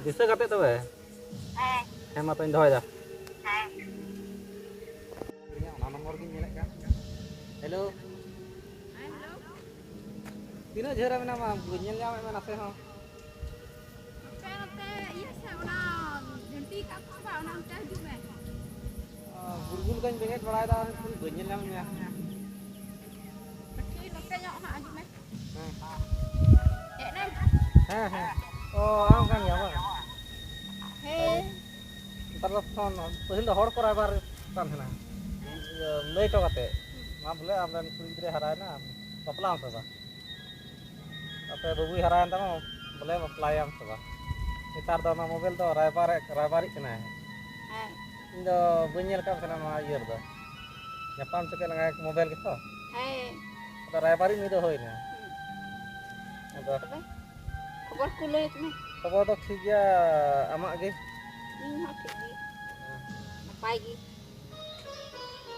ᱫᱤᱥᱟᱹ ᱠᱟᱛᱮ ᱛᱚᱵᱮ᱾ ᱦᱮᱸ᱾ ᱦᱮᱸ, ᱢᱟ ᱛᱚᱧ ᱫᱚᱦᱚᱭᱮᱫᱟ᱾ ᱦᱮᱸ᱾ ᱚᱱᱟ ᱱᱚᱢᱵᱚᱨ ᱜᱤᱧ ᱧᱮᱞᱮᱫ ᱠᱟᱱ᱾ ᱦᱮᱞᱳ᱾ ᱛᱤᱱᱟᱹᱜ ᱡᱷᱟᱹᱞ ᱨᱮ ᱢᱮᱱᱟᱢᱟ? ᱵᱟᱹᱧ ᱧᱮᱞ ᱧᱟᱢᱮᱫ ᱢᱮ ᱱᱟᱥᱮ ᱦᱚᱸ᱾ ᱟᱯᱮ ᱱᱚᱛᱮ ᱤᱭᱟᱹ ᱥᱮ ᱚᱱᱟ ᱡᱷᱟᱹᱱᱴᱤ ᱠᱟᱜ ᱠᱚ ᱵᱟ, ᱚᱱᱟ ᱚᱱᱛᱮ ᱦᱤᱡᱩᱜ ᱢᱮ᱾ ᱚ, ᱜᱩᱨᱜᱩᱞ ᱠᱚᱧ ᱵᱮᱸᱜᱮᱫ ᱵᱟᱲᱟᱭᱮᱫᱟ, ᱵᱟᱹᱧ ᱧᱮᱞ ᱧᱟᱢᱮᱫ ᱢᱮᱭᱟ᱾ ᱠᱟᱹᱴᱤᱡ ᱱᱚᱛᱮ ᱧᱚᱜ ᱦᱟᱸᱜ ᱦᱤᱡᱩᱜ ᱢᱮ᱾ ᱦᱮᱸ᱾ ᱦᱮᱡ ᱱᱟᱢ? ᱦᱮᱸ, ᱦᱮᱸ᱾ ᱚ, ᱟᱢ ᱠᱟᱱ ᱜᱮᱭᱟᱢ ᱵᱟᱝ? ᱦᱮᱸ᱾ ᱱᱮᱛᱟᱨ ᱫᱚ ᱯᱷᱳᱱ, ᱯᱟᱹᱦᱤᱞ ᱫᱚ ᱦᱚᱲ ᱠᱚ ᱨᱟᱭᱵᱟᱨ ᱠᱟᱱ ᱛᱟᱦᱮᱱᱟ᱾ ᱤᱭᱟᱹ, ᱞᱟᱹᱭ ᱦᱚᱴᱚ ᱠᱟᱛᱮ᱾ ᱢᱟ ᱵᱚᱞᱮ, ᱟᱢᱨᱮᱱ ᱠᱩᱲᱤ ᱜᱤᱫᱽᱨᱟᱹᱭ ᱦᱟᱨᱟᱭᱮᱱᱟ, ᱵᱟᱯᱞᱟᱜ ᱟᱢ ᱥᱮ ᱵᱟᱝ? ᱟᱯᱮ ᱵᱟᱹᱵᱩᱭ ᱦᱟᱨᱟᱭᱮᱱ ᱛᱟᱢᱟ, ᱵᱚᱞᱮ ᱵᱟᱯᱞᱟᱭᱟᱢ ᱥᱮ ᱵᱟᱝ? ᱱᱮᱛᱟᱨ ᱫᱚ ᱚᱱᱟ ᱢᱳᱵᱟᱭᱤᱞ ᱫᱚ ᱨᱟᱭᱵᱟᱨᱮ, ᱨᱟᱭᱵᱟᱨᱤᱡ ᱠᱟᱱᱟᱭ᱾ ᱦᱮᱸ᱾ ᱤᱧ ᱫᱚ ᱵᱟᱹᱧ ᱧᱮᱞ ᱟᱠᱟᱫ ᱛᱟᱦᱮᱱᱟ ᱱᱚᱣᱟ ᱤᱭᱟᱹ ᱨᱮᱫᱚ᱾ ᱧᱟᱯᱟᱢ ᱪᱚᱠᱮ ᱞᱟᱸᱜᱟ ᱢᱳᱵᱟᱭᱤᱞ ᱜᱮᱛᱚ᱾ ᱦᱮᱸ᱾ ᱟᱫᱚ ᱨᱟᱭᱵᱟᱨᱤᱡ ᱱᱩᱭ ᱫᱚ ᱦᱩᱭᱱᱟ᱾ ᱦᱩᱸ᱾ ᱟᱫᱚ ᱛᱚᱵᱮ ᱠᱷᱚᱵᱚᱨ ᱠᱚ ᱞᱟᱹᱭ ᱢᱮ᱾ ᱠᱷᱚᱵᱚᱨ ᱫᱚ ᱴᱷᱤᱠ ᱜᱮᱭᱟ, ᱟᱢᱟᱜ ᱜᱮ? ᱤᱧ ᱦᱚᱸ ᱴᱷᱤᱠ ᱜᱮ᱾ ᱦᱮᱸ᱾ ᱱᱟᱯᱟᱭ ᱜᱮ᱾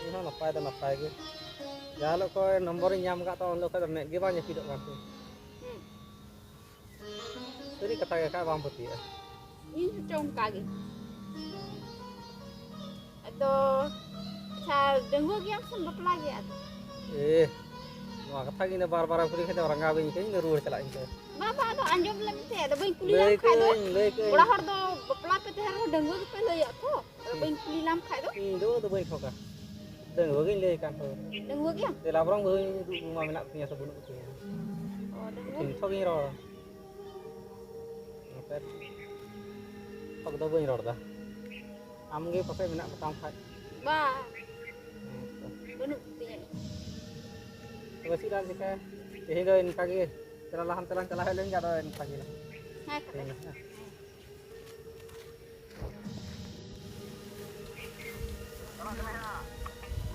ᱤᱧ ᱦᱚᱸ ᱱᱟᱯᱟᱭ ᱫᱚ ᱱᱟᱯᱟᱭ ᱜᱮ᱾ ᱡᱟᱦᱟᱸ ᱦᱤᱞᱳᱜ ᱠᱷᱚᱱ ᱱᱚᱢᱵᱚᱨᱤᱧ ᱧᱟᱢ ᱟᱠᱟᱫ ᱛᱟᱢᱟ, ᱩᱱ ᱦᱤᱞᱳᱜ ᱠᱷᱚᱱ ᱫᱚ ᱢᱮᱫ ᱜᱮ ᱵᱟᱝ ᱡᱟᱹᱯᱤᱫᱚᱜ ᱠᱟᱱ ᱛᱤᱧ᱾ ᱦᱩᱸ᱾ ᱥᱟᱹᱨᱤ ᱠᱟᱛᱷᱟ ᱜᱮ ᱠᱷᱟᱡ, ᱵᱟᱢ ᱯᱟᱹᱛᱭᱟᱹᱜᱼᱟ᱾ ᱤᱧ ᱦᱚᱸᱪᱚ ᱚᱱᱠᱟ ᱜᱮ᱾ ᱟᱫᱚ, ᱟᱪᱪᱷᱟ, ᱰᱟᱺᱜᱩᱣᱟᱹ ᱜᱮᱭᱟᱢ ᱥᱮᱢ ᱵᱟᱯᱞᱟ ᱜᱮᱭᱟ ᱟᱫᱚ? ᱮ, ᱱᱚᱣᱟ ᱠᱟᱛᱷᱟ ᱜᱮ ᱤᱧ ᱫᱚ ᱵᱟᱨ ᱵᱟᱨ ᱮᱢ ᱠᱩᱞᱤ ᱠᱷᱟᱱ ᱫᱚ ᱨᱟᱸᱜᱟᱣ ᱜᱤᱧ ᱟᱹᱭᱠᱟᱹᱣᱟ, ᱤᱧ ᱫᱚ ᱨᱩᱣᱟᱹᱲ ᱪᱟᱞᱟᱜ ᱟᱹᱧ ᱛᱚ᱾ ᱵᱟᱝ, ᱵᱟᱝ, ᱟᱫᱚ ᱟᱸᱡᱚᱢ ᱞᱮᱢ ᱥᱮ, ᱟᱫᱚ ᱵᱟᱹᱧ ᱠᱩᱞᱤ ᱞᱟᱹᱭ ᱞᱮᱢ ᱠᱷᱟᱡ ᱫᱚ᱾ ᱠᱟᱹᱧ, ᱞᱟᱹᱭ ᱠᱟᱹᱧ᱾ ᱚᱲᱟᱜ ᱦᱚᱲ ᱫᱚ ᱵᱟᱯᱞᱟ ᱯᱮ ᱛᱟᱦᱮᱸ ᱨᱮᱦᱚᱸ ᱰᱟᱺᱜᱩᱣᱟᱹ ᱜᱮᱯᱮ ᱞᱟᱹᱭᱟ ᱛᱚ? ᱟᱫᱚ ᱵᱟᱹᱧ ᱠᱩᱞᱤ ᱞᱮᱢ ᱠᱷᱟᱡ ᱫᱚ? ᱤᱧ ᱫᱚ, ᱫᱚ ᱵᱟᱹᱧ ᱴᱷᱚᱠᱟ᱾ ᱰᱟᱺᱜᱩᱣᱟᱹ ᱜᱤᱧ ᱞᱟᱹᱭ ᱠᱟᱱ ᱛᱚ᱾ ᱰᱟᱺᱜᱩᱣᱟᱹ ᱜᱮᱭᱟᱢ? ᱫᱮᱞᱟ ᱵᱚᱨᱚᱝ ᱵᱟᱹᱦᱩᱧ ᱩᱫᱩᱜ ᱟᱢᱟ, ᱢᱮᱱᱟᱜ ᱠᱚᱛᱤᱧᱟ ᱥᱮ ᱵᱟᱹᱱᱩᱜ ᱠᱚᱛᱤᱧᱟ᱾ ᱚ, ᱰᱟᱺᱜᱩᱣᱟᱹ? ᱴᱷᱤᱠ ᱴᱷᱚᱠ ᱤᱧ ᱨᱚᱲᱟ᱾ ᱱᱚᱛᱮ ᱴᱷᱚᱠ ᱫᱚ ᱵᱟᱹᱧ ᱨᱚᱲ ᱮᱫᱟ᱾ ᱟᱢ ᱜᱮ ᱯᱟᱥᱮᱡ ᱢᱮᱱᱟᱜ ᱠᱚᱛᱟᱢ ᱠᱷᱟᱡ᱾ ᱵᱟ᱾ ᱦᱮᱸ ᱛᱚ᱾ ᱵᱟᱹᱱᱩᱜ ᱠᱚᱛᱤᱧᱟ᱾ ᱛᱚᱵᱮ ᱪᱮᱫ ᱞᱟᱝ ᱪᱤᱠᱟᱹᱭᱟ? ᱛᱮᱦᱮᱧ ᱫᱚ ᱤᱱᱠᱟ ᱜᱮ᱾ ᱪᱟᱞᱟᱣ ᱞᱟᱦᱟᱱ ᱛᱮᱞᱟᱝ ᱪᱟᱞᱟᱣ ᱦᱮᱡ ᱞᱮᱱ ᱜᱮ, ᱟᱫᱚ ᱤᱱᱠᱟ ᱜᱮ᱾ ᱦᱮᱸ ᱛᱚᱵᱮ᱾ ᱛᱮᱦᱮᱧ ᱫᱚ, ᱦᱮᱸ᱾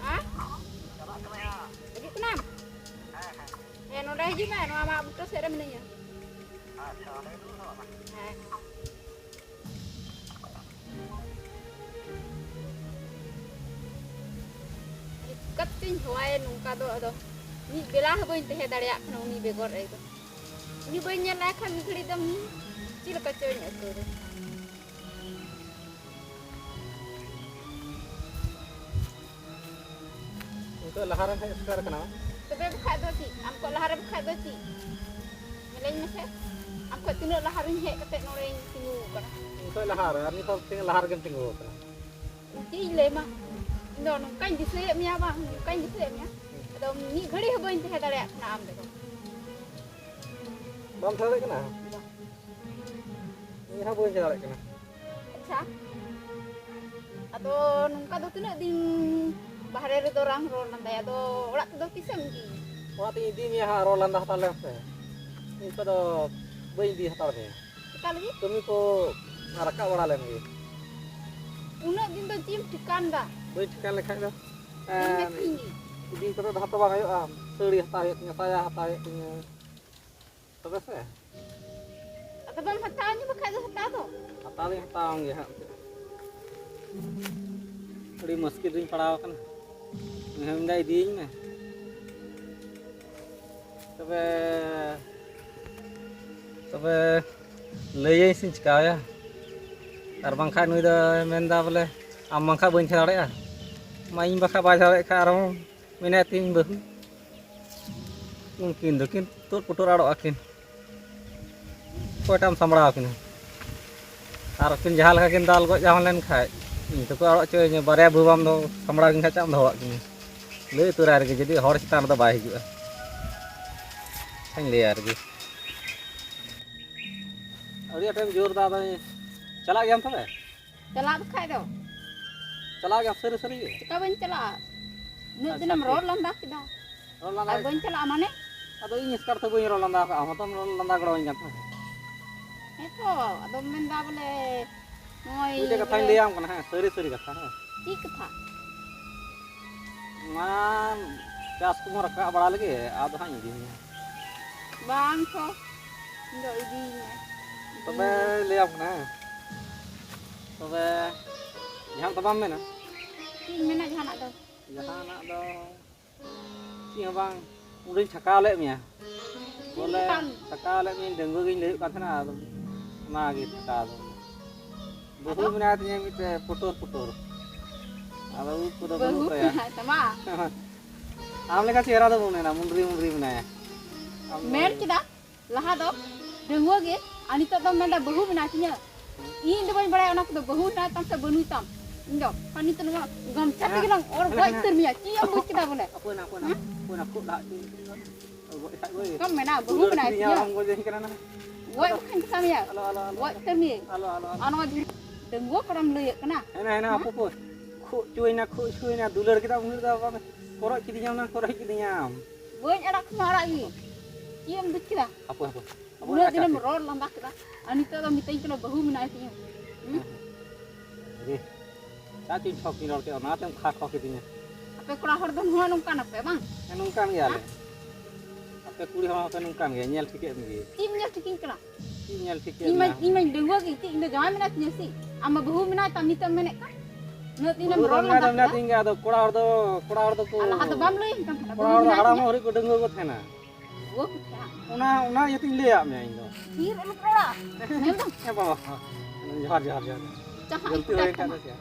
ᱦᱮᱸ? ᱦᱤᱡᱩᱜ ᱠᱟᱱᱟᱢ? ᱦᱮᱸ, ᱱᱚᱰᱮ ᱦᱤᱡᱩᱜ ᱢᱮ, ᱱᱚᱣᱟ ᱢᱟᱜ ᱵᱩᱴᱟᱹ ᱥᱮᱫ ᱨᱮ ᱢᱤᱱᱟᱹᱧᱟ᱾ ᱦᱮᱸ᱾ ᱪᱤᱠᱟᱹᱛᱤᱧ ᱦᱮᱣᱟᱭᱟ ᱱᱚᱝᱠᱟ ᱫᱚ, ᱟᱫᱚ ᱢᱤᱫ ᱵᱮᱞᱟ ᱦᱚᱸ ᱵᱟᱹᱧ ᱛᱟᱦᱮᱸ ᱫᱟᱲᱮᱭᱟᱜ ᱠᱟᱱᱟ ᱩᱱᱤ ᱵᱮᱜᱚᱨ ᱮᱠᱫᱚᱢ᱾ ᱩᱱᱤ ᱵᱟᱹᱧ ᱧᱮᱞ ᱞᱟᱭ ᱠᱷᱟᱱ ᱢᱤᱫ ᱜᱷᱟᱹᱲᱤᱡ ᱫᱚ ᱪᱮᱫ ᱞᱮᱠᱟ ᱪᱚᱧ ᱟᱹᱭᱠᱟᱹᱣ ᱫᱟ᱾ ᱱᱤᱛᱚᱜ ᱞᱟᱦᱟ ᱨᱮᱢ ᱦᱮᱡ ᱥᱮᱴᱮᱨ ᱟᱠᱟᱱᱟ᱾ ᱛᱚᱵᱮ ᱵᱟᱠᱷᱟᱡ ᱫᱚ ᱪᱮᱫ? ᱟᱢ ᱠᱷᱚᱡ ᱞᱟᱦᱟ ᱨᱮ ᱵᱟᱠᱷᱟᱡ ᱫᱚ ᱪᱮᱫ? ᱧᱮᱞᱮᱧ ᱢᱮᱥᱮ, ᱟᱢ ᱠᱷᱚᱡ ᱛᱤᱱᱟᱹᱜ ᱞᱟᱦᱟ ᱨᱤᱧ ᱦᱮᱡ ᱠᱟᱛᱮ ᱱᱚᱰᱮᱧ ᱛᱤᱸᱜᱩ ᱟᱠᱟᱱᱟ᱾ ᱤᱧ ᱠᱷᱚᱡ ᱞᱟᱦᱟ ᱨᱮ, ᱟᱨ ᱱᱤᱛ ᱦᱚᱸ ᱛᱤᱱᱟᱹᱜ ᱞᱟᱦᱟ ᱨᱮᱜᱮᱢ ᱛᱤᱸᱜᱩ ᱟᱠᱟᱱᱟ᱾ ᱪᱮᱫ ᱤᱧ ᱞᱟᱹᱭ ᱟᱢᱟ? ᱤᱧ ᱫᱚ ᱱᱚᱝᱠᱟᱧ ᱫᱤᱥᱟᱹᱭᱮᱫ ᱢᱮᱭᱟ ᱵᱟᱝ, ᱱᱚᱝᱠᱟᱧ ᱫᱤᱥᱟᱹᱭᱮᱫ ᱢᱮᱭᱟ᱾ ᱟᱫᱚ ᱢᱤᱫ ᱜᱷᱟᱹᱲᱤᱡ ᱦᱚᱸ ᱵᱟᱹᱧ ᱛᱟᱦᱮᱸ ᱫᱟᱲᱮᱭᱟᱜ ᱠᱟᱱᱟ ᱟᱢ ᱵᱮᱜᱚᱨ᱾ ᱵᱟᱢ ᱛᱟᱦᱮᱸ ᱫᱟᱲᱮᱭᱟᱜ ᱠᱟᱱᱟ? ᱵᱟᱝ᱾ ᱤᱧ ᱦᱚᱸ ᱵᱟᱹᱧ ᱛᱟᱦᱮᱸ ᱫᱟᱲᱮᱭᱟᱜ ᱠᱟᱱᱟ᱾ ᱟᱪᱪᱷᱟ, ᱟᱫᱚ ᱱᱚᱝᱠᱟ ᱫᱚ ᱛᱤᱱᱟᱹᱜ ᱫᱤᱱ ᱵᱟᱦᱨᱮ ᱨᱮᱫᱚ ᱨᱟᱝ ᱨᱚᱲ ᱞᱟᱸᱫᱟᱭᱟ? ᱟᱫᱚ ᱚᱲᱟᱜ ᱛᱮᱫᱚ ᱛᱤᱥᱮᱢ ᱤᱫᱤᱭᱟ? ᱚᱲᱟᱜ ᱛᱤᱧ ᱤᱫᱤ ᱢᱮᱭᱟ ᱦᱟᱸᱜ, ᱨᱚᱲ ᱞᱟᱸᱫᱟ ᱦᱟᱛᱟᱲ ᱞᱮᱢ ᱥᱮ᱾ ᱤᱧ ᱠᱚᱫᱚ ᱵᱟᱹᱧ ᱤᱫᱤ ᱦᱟᱛᱟᱲ ᱢᱮᱭᱟ᱾ ᱪᱮᱠᱟ ᱞᱟᱹᱜᱤᱫ? ᱠᱟᱹᱢᱤ ᱠᱚ ᱨᱟᱠᱟᱵ ᱵᱟᱲᱟ ᱞᱮᱱ ᱜᱮ᱾ ᱩᱱᱟᱹᱜ ᱫᱤᱱ ᱫᱚ ᱪᱮᱫ ᱮᱢ ᱴᱷᱤᱠᱟᱹᱱ ᱫᱟ? ᱵᱟᱹᱧ ᱴᱷᱤᱠᱟᱹᱱ ᱞᱮᱠᱷᱟᱡ ᱫᱚ, ᱤᱫᱤ ᱢᱮ ᱮᱸ, ᱛᱤᱦᱤᱧ ᱜᱮ᱾ ᱤᱫᱤ ᱠᱟᱛᱮ ᱫᱚ ᱦᱟᱛᱟᱣ ᱵᱟᱝ ᱦᱩᱭᱩᱜᱼᱟ᱾ ᱥᱟᱹᱲᱤ ᱦᱟᱛᱟᱣ ᱦᱩᱭᱩᱜ ᱛᱤᱧᱟᱹ, ᱥᱟᱭᱟ ᱦᱟᱛᱟᱣ ᱦᱩᱭᱩᱜ ᱛᱤᱧᱟᱹ, ᱛᱚᱵᱮ ᱥᱮ᱾ ᱟᱫᱚ ᱵᱟᱢ ᱦᱟᱛᱟᱣ ᱟᱹᱧ ᱵᱟᱠᱷᱟᱡ ᱫᱚ ᱦᱟᱛᱟᱣ ᱫᱚ᱾ ᱦᱟᱛᱟᱣ ᱫᱚᱧ ᱦᱟᱛᱟᱣ ᱟᱢ ᱜᱮ ᱦᱟᱸᱜ᱾ ᱟᱹᱰᱤ ᱢᱩᱥᱠᱤᱞ ᱨᱤᱧ ᱯᱟᱲᱟᱣ ᱟᱠᱟᱱᱟ᱾ ᱩᱱᱤ ᱦᱚᱸ ᱢᱮᱱᱫᱟ ᱤᱫᱤᱭᱟᱹᱧ ᱢᱮ᱾ ᱛᱚᱵᱮ, ᱛᱚᱵᱮ ᱞᱟᱹᱭᱟᱹᱧ ᱥᱮᱧ ᱪᱤᱠᱟᱹᱭᱟ? ᱟᱨ ᱵᱟᱝᱠᱷᱟᱡ ᱱᱩᱭ ᱫᱚᱭ ᱢᱮᱱᱫᱟ ᱵᱚᱞᱮ, ᱟᱢ ᱵᱟᱝᱠᱷᱟᱡ ᱵᱟᱹᱧ ᱛᱟᱦᱮᱸ ᱫᱟᱲᱮᱭᱟᱜᱼᱟ᱾ ᱢᱟ ᱤᱧ ᱵᱟᱠᱷᱟᱡ ᱵᱟᱭ ᱛᱟᱦᱮᱸ ᱫᱟᱲᱮᱭᱟᱜ ᱠᱷᱟᱡ ᱟᱨᱦᱚᱸ ᱢᱮᱱᱟᱭ ᱛᱤᱧ ᱵᱟᱹᱦᱩ᱾ ᱩᱱᱠᱤᱱ ᱫᱚᱠᱤᱱ ᱛᱩᱫ ᱯᱩᱴᱩᱨ ᱟᱲᱚᱜ ᱟᱹᱠᱤᱱ᱾ ᱚᱠᱚᱭᱴᱟᱜ ᱮᱢ ᱥᱟᱢᱵᱲᱟᱣ ᱠᱤᱱᱟ? ᱟᱨ ᱩᱱᱠᱤᱱ ᱡᱟᱦᱟᱸ ᱞᱮᱠᱟ ᱠᱤᱱ ᱫᱟᱞ ᱜᱚᱡ ᱡᱟᱦᱟᱸ ᱞᱮᱱ ᱠᱷᱟᱡ, ᱤᱧ ᱫᱚᱠᱚ ᱟᱲᱚᱜ ᱦᱚᱪᱚᱭᱤᱧᱟ᱾ ᱵᱟᱨᱭᱟ ᱵᱟᱹᱦᱩ ᱵᱟᱢ ᱫᱚ ᱥᱟᱢᱵᱲᱟᱣ ᱠᱤᱱ ᱠᱷᱟᱡ ᱪᱮᱫ ᱮᱢ ᱫᱚᱦᱚᱣᱟᱜ ᱠᱤᱱᱟ? ᱞᱟᱹᱭ ᱩᱛᱟᱹᱨᱟᱭ ᱨᱮᱜᱮ ᱡᱩᱫᱤ ᱦᱚᱲ ᱪᱮᱛᱟᱱ ᱨᱮᱫᱚ ᱵᱟᱭ ᱦᱤᱡᱩᱜᱼᱟ᱾ ᱟᱪᱪᱷᱟᱧ ᱞᱟᱹᱭᱟ ᱨᱮᱜᱮ᱾ ᱟᱹᱰᱤ ᱟᱸᱴᱮᱢ ᱡᱳᱨ ᱫᱟ, ᱟᱫᱚ ᱪᱟᱞᱟᱜ ᱜᱮᱭᱟᱢ ᱛᱚᱵᱮ? ᱪᱟᱞᱟᱜ ᱵᱟᱠᱷᱟᱡ ᱫᱚ᱾ ᱪᱟᱞᱟᱜ ᱜᱮᱭᱟᱢ ᱥᱟᱹᱨᱤ ᱥᱟᱹᱨᱤ ᱜᱮ? ᱪᱮᱠᱟ ᱵᱟᱹᱧ ᱪᱟᱞᱟᱜᱼᱟ? ᱩᱱᱟᱹᱜ ᱟᱪᱪᱷᱟ, ᱫᱤᱱᱮᱢ ᱴᱷᱤᱠ᱾ ᱨᱚᱲ ᱞᱟᱸᱫᱟ ᱠᱮᱫᱟ᱾ ᱨᱚᱲ ᱞᱟᱸᱫᱟ ᱟᱨ ᱵᱟᱹᱧ ᱪᱟᱞᱟᱜᱼᱟ ᱢᱟᱱᱮ? ᱟᱫᱚ ᱤᱧ ᱮᱥᱠᱟᱨ ᱛᱮ ᱵᱟᱹᱧ ᱨᱚᱲ ᱞᱟᱸᱫᱟ ᱟᱠᱟᱫᱼᱟ, ᱟᱢ ᱦᱚᱸᱛᱚᱢ ᱨᱚᱲ ᱞᱟᱸᱫᱟ ᱜᱚᱲᱚᱣᱟᱹᱧ ᱠᱟᱱ ᱛᱟᱦᱮᱸᱫ᱾ ᱦᱮᱸ ᱛᱚ, ᱟᱫᱚᱢ ᱢᱮᱱᱫᱟ ᱵᱚᱞᱮ ᱱᱚᱜᱼᱚᱭ ᱢᱤᱫᱴᱮᱡ ᱠᱟᱛᱷᱟᱧ ᱵᱚᱞᱮ ᱞᱟᱹᱭᱟᱢ ᱠᱟᱱᱟ, ᱦᱮᱸ, ᱥᱟᱹᱨᱤ ᱥᱟᱹᱨᱤ ᱠᱟᱛᱷᱟ, ᱦᱮᱸ᱾ ᱪᱮᱫ ᱠᱟᱛᱷᱟ? ᱚᱱᱟ ᱪᱟᱥ ᱠᱚᱵᱚᱱ ᱨᱟᱠᱟᱵ ᱵᱟᱲᱟ ᱞᱮᱜᱮ, ᱟᱫᱚ ᱦᱟᱸᱜ ᱤᱧ ᱤᱫᱤ ᱢᱮᱭᱟ᱾ ᱵᱟᱝ ᱛᱚ, ᱤᱧ ᱫᱚ ᱤᱫᱤᱭᱤᱧ ᱢᱮ᱾ ᱛᱚᱵᱮ ᱞᱟᱹᱭᱟᱢ ᱠᱟᱱᱟ, ᱦᱮᱸ᱾ ᱛᱚᱵᱮ ᱡᱟᱦᱟᱱᱟᱜ ᱫᱚ ᱵᱟᱢ ᱢᱮᱱᱟ? ᱪᱮᱫ ᱤᱧ ᱢᱮᱱᱟ ᱡᱟᱦᱟᱱᱟᱜ ᱫᱚ? ᱡᱟᱦᱟᱱᱟᱜ ᱫᱚ ᱪᱮᱫ ᱦᱚᱸ ᱵᱟᱝ, ᱩᱱᱨᱤᱧ ᱴᱷᱟᱠᱟᱣ ᱞᱮᱫ ᱢᱮᱭᱟ᱾ ᱪᱮᱫ ᱵᱚᱞᱮ ᱞᱮᱠᱟᱢ? ᱴᱷᱟᱠᱟᱣ ᱞᱮᱫ ᱢᱮᱭᱟᱹᱧ, ᱰᱟᱺᱜᱩᱣᱟᱹ ᱜᱤᱧ ᱞᱟᱹᱭ ᱦᱩᱭᱩᱜ ᱠᱟᱱ ᱛᱟᱦᱮᱱᱟ, ᱟᱫᱚ ᱚᱱᱟᱜᱮ ᱠᱟᱛᱷᱟ ᱫᱚ᱾ ᱵᱟᱹᱦᱩ ᱟᱫᱚ? ᱢᱮᱱᱟᱭ ᱛᱤᱧᱟᱹ ᱢᱤᱫᱴᱮᱡ ᱯᱩᱴᱩᱨ ᱯᱩᱴᱩᱨ᱾ ᱟᱫᱚ ᱩᱵ ᱠᱚᱫᱚ ᱵᱟᱹᱦᱩ ᱵᱟᱹᱱᱩᱜ ᱛᱟᱭᱟ᱾ ᱢᱮᱱᱟᱭ ᱛᱟᱢᱟ? ᱟᱢ ᱞᱮᱠᱟ ᱪᱮᱦᱨᱟ ᱫᱚ ᱵᱟᱹᱱᱩᱜ ᱮᱱᱟ, ᱢᱩᱱᱰᱨᱤ ᱢᱩᱱᱰᱨᱤ ᱢᱮᱱᱟᱭᱟ᱾ ᱟᱢ ᱫᱚ ᱢᱮᱱ ᱠᱮᱫᱟ, ᱞᱟᱦᱟ ᱫᱚ ᱰᱟᱺᱜᱩᱣᱟᱹ ᱜᱮ, ᱟᱨ ᱱᱤᱛᱚᱜ ᱫᱚᱢ ᱢᱮᱱᱫᱟ ᱵᱟᱹᱦᱩ ᱢᱮᱱᱟᱭ ᱛᱤᱧᱟᱹ᱾ ᱤᱧ ᱫᱚ ᱵᱟᱹᱧ ᱵᱟᱲᱟᱭᱟ ᱚᱱᱟ ᱠᱚᱫᱚ, ᱵᱟᱹᱦᱩ ᱢᱮᱱᱟᱭ ᱛᱟᱢ ᱥᱮ ᱵᱟᱹᱱᱩᱭ ᱛᱟᱢ᱾ ᱤᱧ ᱫᱚ ᱟᱨ ᱱᱤᱛᱚᱜ ᱱᱚᱣᱟ ᱜᱟᱢᱪᱷᱟ ᱛᱮᱜᱮ ᱞᱟᱝ ᱚᱨ ᱜᱚᱡ ᱩᱛᱟᱹᱨ ᱢᱮᱭᱟ᱾ ᱪᱮᱫ ᱮᱢ ᱵᱩᱡᱽ ᱠᱮᱫᱟ ᱵᱚᱞᱮ? ᱦᱟᱯᱳᱭ ᱱᱟ, ᱦᱟᱯᱳᱭ ᱱᱟ, ᱦᱮᱸ? ᱦᱟᱯᱳᱭ ᱱᱟ, ᱠᱷᱩᱜ ᱞᱟᱦᱟ ᱦᱚᱪᱚᱭ ᱢᱮ᱾ ᱜᱚᱡ ᱠᱷᱟᱡ ᱜᱚᱡ᱾ ᱪᱮᱫ ᱮᱢ ᱢᱮᱱᱟ, ᱵᱟᱹᱦᱩ ᱫᱩᱞᱟᱹᱲ ᱢᱮᱱᱟᱭ ᱠᱤᱫᱤᱧᱟ, ᱛᱤᱧᱟᱹ᱾ ᱟᱨ ᱟᱢ ᱜᱚᱡ ᱮᱱ ᱠᱟᱱᱟ ᱱᱟ᱾ ᱜᱚᱡ ᱵᱟᱠᱷᱟᱱ ᱪᱤᱠᱟᱹ ᱢᱮᱭᱟ? ᱟᱞᱚ, ᱟᱞᱚ, ᱟᱞᱚ᱾ ᱜᱚᱡ ᱩᱛᱟᱹᱨ ᱢᱮᱭᱟᱹᱧ᱾ ᱟᱞᱚ, ᱟᱞᱚ, ᱟᱞᱚ᱾ ᱟᱨ ᱱᱚᱣᱟ ᱫᱷᱤᱨᱤ ᱰᱟᱺᱜᱩᱣᱟᱹ ᱠᱚᱲᱟᱢ ᱞᱟᱹᱭᱮᱫ ᱠᱟᱱᱟ? ᱦᱮᱱᱟ, ᱦᱮᱱᱟ, ᱦᱮᱸ? ᱦᱟᱯᱳ, ᱦᱟᱯᱳ᱾ ᱠᱷᱩᱜ ᱪᱩᱭᱱᱟ, ᱠᱷᱩᱜ ᱪᱩᱭᱱᱟ, ᱫᱩᱞᱟᱹᱲ ᱠᱮᱫᱟᱢ, ᱩᱱᱟᱹᱜ ᱫᱚ ᱵᱟᱢ ᱠᱚᱨᱚᱡ ᱠᱤᱫᱤᱧᱟ, ᱚᱱᱟ ᱠᱚᱨᱚᱡ ᱠᱤᱫᱤᱧᱟᱢ᱾ ᱵᱟᱹᱧ ᱟᱲᱟᱜ ᱠᱟᱢᱟ, ᱟᱲᱟᱜ ᱜᱮ᱾ ᱪᱮᱫ ᱮᱢ ᱵᱩᱡᱽ ᱠᱮᱫᱟ? ᱦᱟᱯᱳ, ᱦᱟᱯᱳ᱾ ᱦᱟᱯᱳ, ᱩᱱᱟᱹᱜ ᱟᱪᱪᱷᱟ, ᱫᱤᱱᱮᱢ ᱴᱷᱤᱠ᱾ ᱨᱚᱲ ᱞᱟᱸᱫᱟ ᱠᱮᱫᱟ, ᱟᱨ ᱱᱤᱛᱚᱜ ᱫᱚ ᱢᱤᱛᱟᱹᱧ ᱠᱟᱱᱟ ᱵᱟᱹᱦᱩ ᱢᱮᱱᱟᱭ ᱛᱤᱧᱟᱹ᱾ ᱦᱩᱸ? ᱦᱮᱸ, ᱦᱮᱸ᱾ ᱟᱨᱮ, ᱪᱟ ᱪᱩᱧ ᱪᱷᱚᱠ ᱤᱧ ᱨᱚᱲ ᱠᱮᱫᱟ, ᱚᱱᱟᱛᱮᱢ ᱠᱷᱟ ᱠᱷᱚ ᱠᱤᱫᱤᱧᱟ᱾ ᱟᱯᱮ ᱠᱚᱲᱟ ᱦᱚᱲ ᱫᱚ ᱱᱚᱣᱟ ᱱᱚᱝᱠᱟᱱ ᱟᱯᱮ ᱵᱟᱝ? ᱦᱮᱸ, ᱱᱚᱝᱠᱟᱱ ᱜᱮᱭᱟᱞᱮ᱾ ᱦᱮᱸ? ᱟᱯᱮ ᱠᱩᱲᱤ ᱦᱚᱲ ᱦᱚᱸᱯᱮ ᱱᱚᱝᱠᱟᱱ ᱜᱮᱭᱟ, ᱧᱮᱞ ᱴᱷᱤᱠᱮᱫ ᱢᱮᱜᱮ᱾ ᱪᱮᱫ ᱮᱢ ᱧᱮᱞ ᱴᱷᱤᱠᱤᱧ ᱠᱟᱱᱟ? ᱪᱮᱫ ᱧᱮᱞ ᱴᱷᱤᱠᱮᱫ ᱤᱧ ᱢᱟ, ᱢᱮᱭᱟ? ᱤᱧ ᱢᱟᱧ ᱰᱟᱺᱜᱩᱣᱟᱹ ᱜᱮ, ᱪᱮᱫ ᱤᱧ ᱫᱚ ᱡᱟᱶᱟᱭ ᱢᱮᱱᱟᱭ ᱛᱤᱧᱟᱹ ᱥᱮ? ᱟᱢ ᱢᱟ ᱵᱟᱹᱦᱩ ᱢᱮᱱᱟᱭ ᱛᱟᱢ, ᱱᱤᱛᱚᱜ ᱮᱢ ᱢᱮᱱᱮᱫ ᱠᱟᱱ? ᱩᱱᱟᱹᱜ ᱫᱤᱱᱮᱢ ᱵᱟᱹᱦᱩ ᱫᱚ ᱨᱚᱲ ᱢᱮᱱᱟᱭ ᱞᱟᱸᱫᱟ ᱫᱚ ᱢᱮᱱᱟᱭ ᱠᱮᱫᱟ᱾ ᱛᱤᱧ ᱜᱮ, ᱟᱫᱚ ᱠᱚᱲᱟ ᱦᱚᱲ ᱫᱚ, ᱠᱚᱲᱟ ᱦᱚᱲ ᱫᱚᱠᱚ, ᱟᱨ ᱞᱟᱦᱟ ᱫᱚ ᱵᱟᱢ ᱞᱟᱹᱭᱟᱹᱧ ᱠᱟᱱ ᱛᱟᱦᱮᱱᱟ, ᱠᱚᱲᱟ ᱵᱟᱹᱦᱩ ᱦᱚᱲ ᱫᱚ ᱢᱮᱱᱟᱭ ᱦᱟᱲᱟᱢ ᱛᱤᱧᱟᱹ? ᱦᱚᱲ ᱠᱚ ᱰᱟᱺᱜᱩᱣᱟᱹ ᱠᱚ ᱛᱟᱦᱮᱱᱟ᱾ ᱰᱟᱺᱜᱩᱣᱟᱹ ᱠᱚ ᱛᱟᱦᱮᱱᱟ? ᱚᱱᱟ, ᱚᱱᱟ ᱤᱭᱟᱹᱛᱤᱧ ᱞᱟᱹᱭᱟᱫ ᱢᱮᱭᱟ ᱤᱧ ᱫᱚ᱾ ᱛᱷᱤᱨ ᱟᱞᱚᱢ ᱨᱚᱲᱟ᱾ ᱧᱮᱞ ᱫᱟᱢ? ᱦᱮᱸ ᱵᱟᱵᱟ, ᱡᱚᱦᱟᱨ, ᱡᱚᱦᱟᱨ, ᱡᱚᱦᱟᱨ᱾ ᱪᱟᱦᱟᱜ ᱜᱟᱹᱞᱛᱤ ᱤᱧ ᱦᱩᱭᱮᱱ ᱠᱷᱟᱱ ᱫᱚ ᱪᱮᱫ?